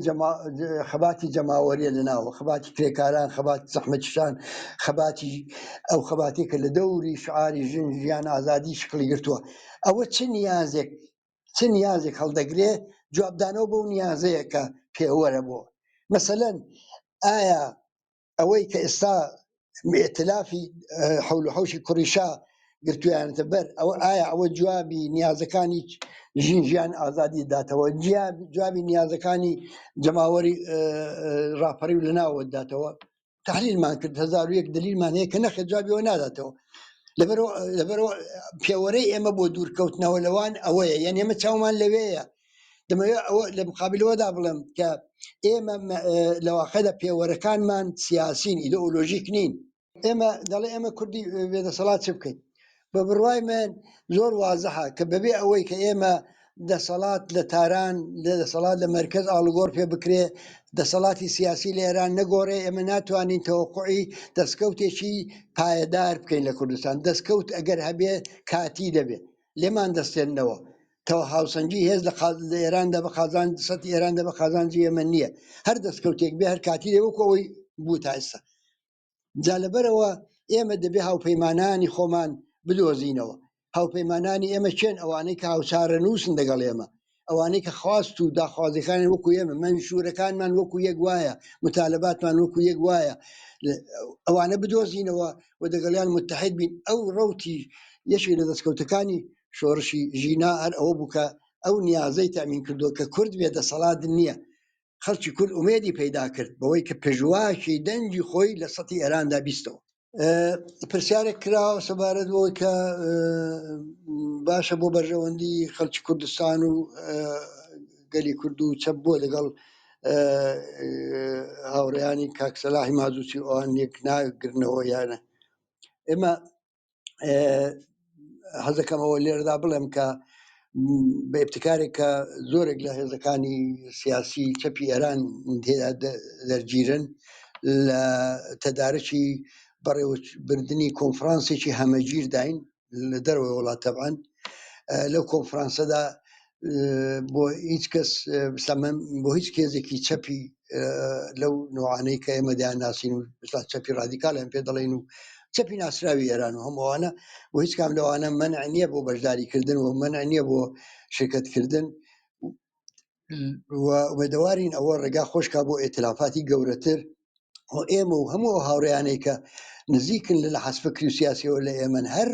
خەباتی جەماوەریە لە ناوە خەباتی کرێکاران خەباتی زەحمەتکیشان خەباتی ئەو خەباتی کە لە دەوری شعاری ژن ژیان ئازادی شکڵی گرتووە ئەوە چ نیازێک چ نیازێک هەڵدەگرێ جوابدانەوە بەو نیازەیە کە پێوەرە بۆ مەسەلەن ئایا ئەوەی کە ئێستا ئیتلافی حەول و حەوشی کوڕی شا گرتویانەتە بەر ئەوە ئایا ئەوە جوابی نیازەکانی ژین ژیان ئازادی داتەوە جوابی نیازەکانی جەماوەری ڕاپەڕی و لەناوە داتەوە تحلیلمان کرد 1001 دلیلمان هەیە کە نەخێ جوابیەوە ناداتەوە لەبەرەوە پێوەرەی ئێمە بۆ دوورکەوتنەوە لەوان ئەوەیە یان ئێمە چاومان لەوێیە دەمەوێت ئەوە لە مقابلەوەدا بڵێم کە ئێمە لە واقعدا پێوەرەکانمان سیاسین ئیدۆلۆژیک نین ئێمە دەڵێ ئێمە کوردی بێدەسەڵات چ بکەین بە بڕوای من زۆر وازحە کە بەبێ ئەوەی کە ئێمە دەسەڵات لە تاران لە دەسەڵات لە مرکز ئاڵوگۆڕ پێ بکرێ دەسەڵاتی سیاسی لە ئێران نەگۆڕێ ئێمە ناتوانین تەوەقعی دەستکەوتێکی پایەدار بکەین لە کوردستان دەستکەوت ئەگەر هەبێ کاتی دەبێ لێمان دەستێننەوە تەوە هاوسەنگی هێز لە لە ئێراندا بە قازانج سەتی ئێراندا بە قازانجی ئێمە نییە هەر دەستکەوتێک بێ هەر کاتی لێ وەکو ئەوەی بوو تا ئێستا جا لەبەرەوە ئێمە دەبێ هاوپەیمانانی خۆمان بدۆزینەوە هاوپەیمانانی ئێمە کێن ئەوانەی کە هاوچارەنووسن دەگەڵ ئێمە ئەوانەی کە خواست و داخوازیەکانی وەکو ئێمە مەنشورەکانمان وەکو یەک وایە متالباتمان وەکو یەک وایە ئەوانە بدۆزینەوە و دەگەڵیان متحد بین ئەو ڕوتی یەکێک لە دەستکەوتەکانی شۆڕشی ژینا هەر ئەوە بوو کە ئەو نیازەی تەمین کردووە کە کورد بێ دەسەڵات نییە خەڵکی کورد ئومێدی پەیدا کرد بەوەی کە پژواکی دەنگی خۆی لە سەتی ئێراندا بیستەوە. پرسیارێک کراوە سەبارەت بەوەی کە باشە بۆ بەرژەوەندی خەڵکی کوردستان و گەلی کورد و چەپ بۆ لەگەڵ هاوڕێیانی کاک سەلاحی مازوچی ئەوان یەک ناگرنەوە یانە ئێمە حەزەکەمەوە لێرەدا بڵێم کە بە ئبتکارێک کە زۆرێک لە هێزەکانی سیاسی چەپی ئێران تێدا دەرگیرن لە تەدارکی بەڕێوەبردنی کۆنفرانسێکی هەمەگیرداین لە دەرەوەی وڵات تەبعەن لەو کۆنفرانسەدا بۆ هیچ کەس بۆ هیچ کێزێکی چەپی لەو نوعانەی کە ئێمە دەیان ناسین و بسلا چەپی ڕادیکالیان پێ دەڵێن و چەپی ناسراوی ئێران و هەمووانە بۆ هیچ کام لەوانە مەنع نییە بۆ بەشداریکردن و مەنع نییە بۆ شرکەتکردن و ئومێدەوارین ئەوە ڕێگا خۆشکا بۆ ئیتلافاتی گەورەتر و ئێمە و هەموو ئەو هاوڕێیانەی کە نزیکن لە لەحاز فکری و سیاسیەوە لە ئێمەن هەر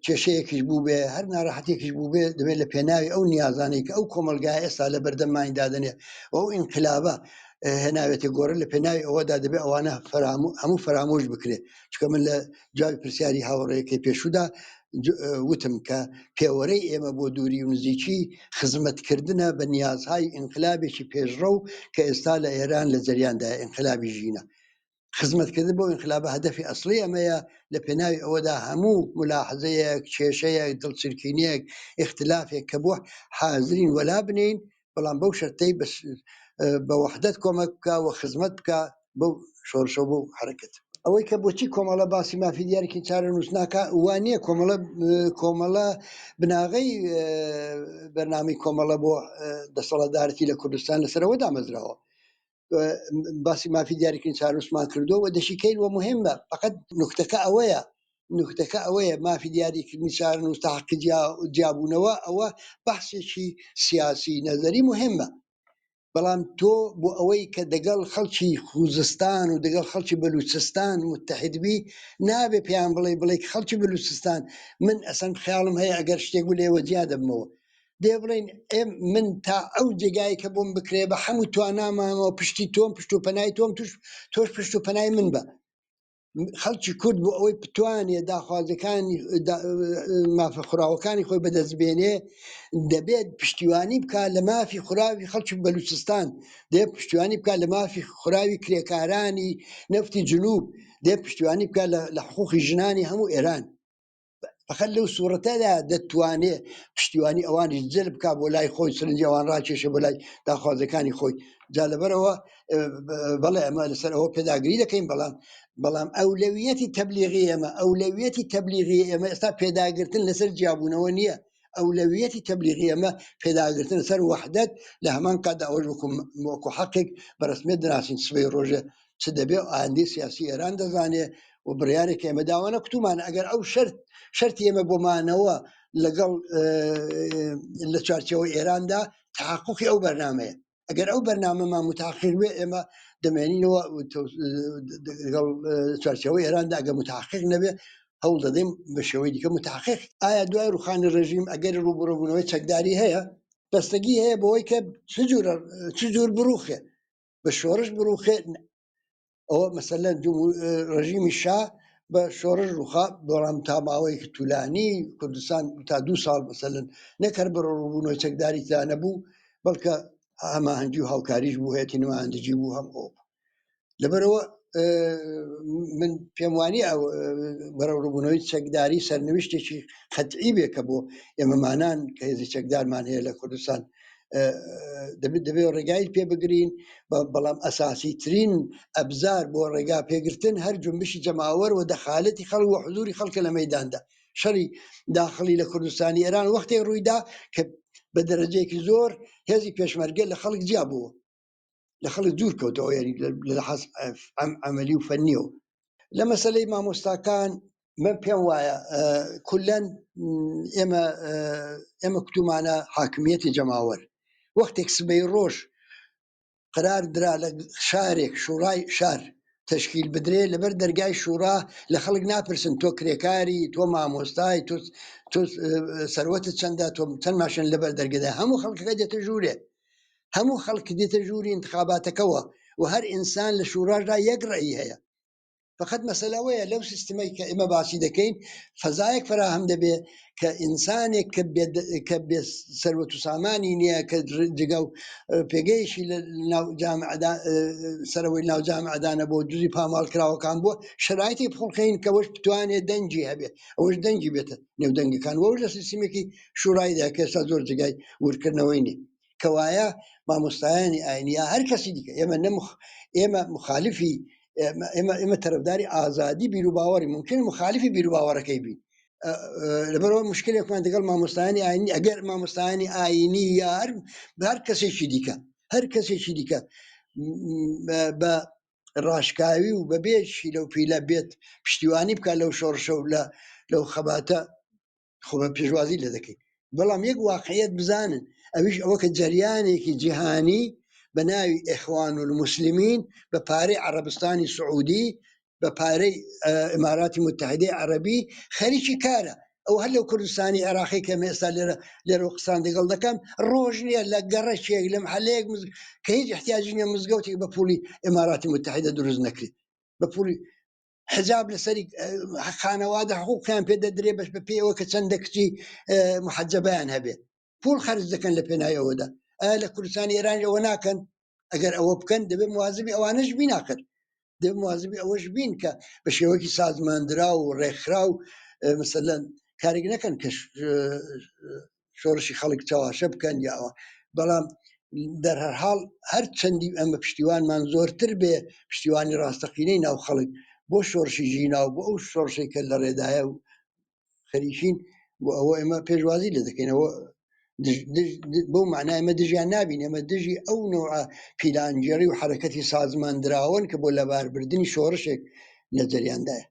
کێشەیەکیش بوو بێ هەر ناڕەحەتێکیش بوو بێ دەبێت لە پێناوی ئەو نیازانەی کە ئەو کۆمەلگای ئێستا لە بەردەممانی دادەنێ و ئەو ئینقلابە هێناوێتە گۆڕ لە پێناوی ئەوەدا دەبێت ئەوانە هەموو فەرامۆش بکرێت چونکە من لە جوابی پرسیاری هاوڕێیەکەی پێشودا وتم کە پێوەرەی ئێمە بۆ دووری و نزیکی خزمەتکردنە بە نیازهای ئینقلابێکی پێشڕەو کە ئێستا لە ئێران لە جەریاندایە ئینقلابی ژینە خزمەتکردن بۆ ئینقلابە هەدەفی ئەسڵی ئەمەیە لە پێناوی ئەوەدا هەموو ملاحەزەیەک کێشەیەک دڵچرکینەیەک ئیختلافێک کە بۆ حازرین وەلا بنێین بەڵام بەو شەرتەی بە وەحدەت کۆمەک بکا و خزمەت بکا بەو شۆڕشە بۆ حرەکەت. ئەوەی کە بۆچی کۆمەڵە باسی مافی دیاریکردنی چارەنووس ناکا وا نییە کۆمەڵە کۆمەڵە بناغەی بەرنامەی کۆمەڵە بۆ دەسەڵاتدارەتی لە کوردستان لەسەرەوە دامەزراوە باسی مافی دیاریکردنی چارەنووسمان کردووە و دەشیکەین و مهمە فقط نوکتەکە ئەوەیە نوکتەکە ئەوەیە مافی دیاریکردنی چارەنووس تا حەقی جیابوونەوە ئەوە بەحسێکی سیاسی نەزەری مهمە بەڵام تۆ بۆ ئەوەی کە دەگەڵ خەڵکی خوزستان و دەگەڵ خەڵکی بەلوچستان متحد بی نابێ پێیان بڵێ بڵێ خەڵکی بەلوچستان من ئەسەن خیاڵم هەیە ئەگەر شتێک بوو لێوە جیا دەبمەوە دێ بڵێن ئێم من تا ئەو جێگای کە بۆم بکرێ بە هەموو توانامانەوە پشتی تۆم پشت و پەنای تۆم توش تۆش پشت و پەنای من بە خەڵکی کورد بۆ ئەوەی بتوانێ داخوازەکانی مافە خوراوەکانی خۆی بەدەست بێنێ دەبێت پشتیوانی بکە لە مافی خوراوی خەڵکی بەلوچستان دێ پشتیوانی بکە لە مافی خوراوی کرێکارانی نەفتی جنوب دێ پشتیوانی بکە لە حقوقی ژنانی هەموو ئێران فقط لەو سوورەتەدا دەتوانێ پشتیوانی ئەوانیش جەلب بکا بۆ لای خۆی سرنجی ئەوان ڕاکێشێ بۆ لای داخوازەکانی خۆی جا لەبەرەوە بەڵێ ئەمە لەسەر ئەوە پێداگری دەکەین بەڵام بەڵام ئەولەویەتی تەبلیغی ئێمە ئەولەویەتی تەبلیغی ئێمە ئێستا پێداگرتن لەسەر جیابوونەوە نییە ئەولەویەتی تەبلیغی ئێمە پێداگرتن لەسەر وەحدەت لە هەمان کاتدا ئەوەش وەکو حەقێک بە ڕەسمیەت دەناسین سبەی ڕۆژێ چ دەبێ ئایندەی سیاسی ئێران دەزانێ و بڕیارێک ئێمە داوانە کوتومان ئەگەر ئەو شەرت شەرتی ئێمە بۆ مانەوە لەگەڵ لە چوارچێوەی ئێراندا تحققی ئەو بەرنمەیە ئەگەر ئەو بەرنامەمان متحقق بێ ئێمە دەمێنینەوە لەگەڵ چوارچێوەی ئێراندا ئەگەر متحقق نەبێ هەوڵ دەدەین بە شێوەی دیکە متحقق ئایا دوای ڕوخانی ڕژیم ئەگەر ڕووبڕووبوونەوەی چەکداری هەیە بەستەگی هەیە بۆی کە چ جور بڕوخێ بە شۆڕش بڕوخێ ئەوە مەسەلەن ڕژیمی شا بە شۆڕش ڕوخا بەڵام تا ماوەیەکی تولانی کوردستان تا دوو ساڵ مەسەلەن نەک هەر بەڕووبوونەوەی چەکداری تیا نەبوو بەڵکە هەماهەنگی و هاوکاریش بوو هەیەتی نمایندگی بوو هەم ئەو بوو لەبەرەوە من پێم وانی ئەو بەرەوڕووبوونەوەی چەکداری سەرنویشتێکی قەتعی بێ کە بۆ ئێمەمانان کە هێزی چەکدارمان هەیە لە کوردستان دەبێت دەبێت ڕێگای پێ بگرین بەڵام ئەساسی ترین ئەبزار بۆ ڕێگا پێگرتن هەر جنبشی جەماوەر و دەخالەتی خەڵک و حزوری خەڵکە لە مەداندا شەڕی داخڵی لە کوردستانی ئێران وەختێک ڕوویدا کە بە دەرەجەیەکی زۆر هێزی پێشمەرگە لە خەڵک جیا بووە لە خەڵک دوور کەوتەوە یاری لە حەز ئەم عملی و فەنیەوە لە مەسلەی مامۆستاکان من پێم وایە کولەن ئێمە ئێمە کوتومانە حاکمیەتی جەماوەر وەختێک سبەی ڕۆژ قرار درا لە شارێک شوڕای شار تشکیل بدرێ لەبەر دەرگای شوڕا لە خەڵک ناپرسن تۆ کرێکاری تۆ مامۆستای تۆ تۆ سەروەتت چەندە تۆ چەند ماشێن لەبەر دەرگەدا هەموو خەڵکەکە دێتە ژوورێ هەموو خەڵک دێتە ژووری انتخاباتەکەوە و هەر ئینسان لە شوڕاشدا یەک ڕەئی هەیە فقط مەسەلە ئەوەیە لەو سیستمەی کە ئێمە باسی دەکەین فەزایەک فراهەم دەبێ کە ئینسانێک کە کە بێ سەروەت و سامانی نییە کە جگە و پێگەیەکی لە ناو جامعدا سەرەوەی ناو جامعدا نەبوو دزی پاماڵ کراوەکان بووە شرایطی بخڵقین کە وەش بتوانێت دەنگی هەبێ ئەوەش دەنگی بێتە نێو دەنگەکان وەش لە سیستمێکی شورایدا کە ئێستا زۆر جێگای وردکردنەوەی نییە کەوایە مامۆستایانی ئاینی یا هەر کەسی دیکە ئێمە نەمخ ئێمە مخالفی. ئێمە ئێمە تەرەفداری ئازادی بیروباوەڕی ممکن مخالفی بیروباوەڕەکەی بین لەبەرەوە مشکلێکمان دەگەڵ مامۆستایانی ئاینی ئەگەر مامۆستایانی ئاینی یا هەر هەر کەسێکی دیکە هەر کەسێکی دیکە بە ڕاشکاوی و بەبێ شیلە و پیلە بێت پشتیوانی بکات لەو شۆڕشە و لە لەو خەباتە خۆ بە پێشوازی لێ دەکەین بەڵام یەک واقعیت بزانن ئەویش ئەوە کە جەریانێکی جیهانی بە ناوی ئێخوان المسلمین بە پارەی عەرەبستانی سعودی بە پارەی ئیماراتی متحدەی عەرەبی خەریکی کارە ئەو هەر لەو کوردستانی عێراقی کە ئێستا لێرە لێرە قسان دەگەڵ دەکەم ڕۆژ نییە لە گەڕەکێک لە محلەیەک کە هیچ احتیاجی نییە مزگەوتێک بە پولی ئیماراتی متحدە دروست نەکرێت بە پولی حجاب لەسەری خانەوادە حقوقیان پێ دەدرێ بەش بە پێی ئەوە کە چەندە کچی محەجەبیان هەبێت پول خەرج دەکەن لە پێناوی ئەوەدا ئایا لە کوردستانی ئێران ئەوە ناکەن ئەگەر ئەوە بکەن دەبێت موازبی ئەوانەش بیناکەن دەبێت موازبی ئەوەش بین کە بە شێوەیەکی سازماندرا و ڕێکخرا و مثلەن کارێک نەکەن کە شۆڕشی خەڵک چاواشە بکەن یاوە بەڵام دەرهەرحاڵ هەر چەندی ئەمە پشتیوانمان زۆرتر بێ پشتیوانی ڕاستەقینەی ناو خەڵک بۆ شۆڕشی ژینا و بۆ ئەو شۆڕشەی کە لە ڕێدایە و خەریکین بۆ ئەوە ئێمە پێشوازی لێ دەکەینەوە بەو معنای ئێمە دژیان نابین ئێمە دژی ئەو نوعە پیلانگێڕی و حرەکەتی سازماندراون کە بۆ لەباربردننی شۆڕشێک لە جەریاندایە.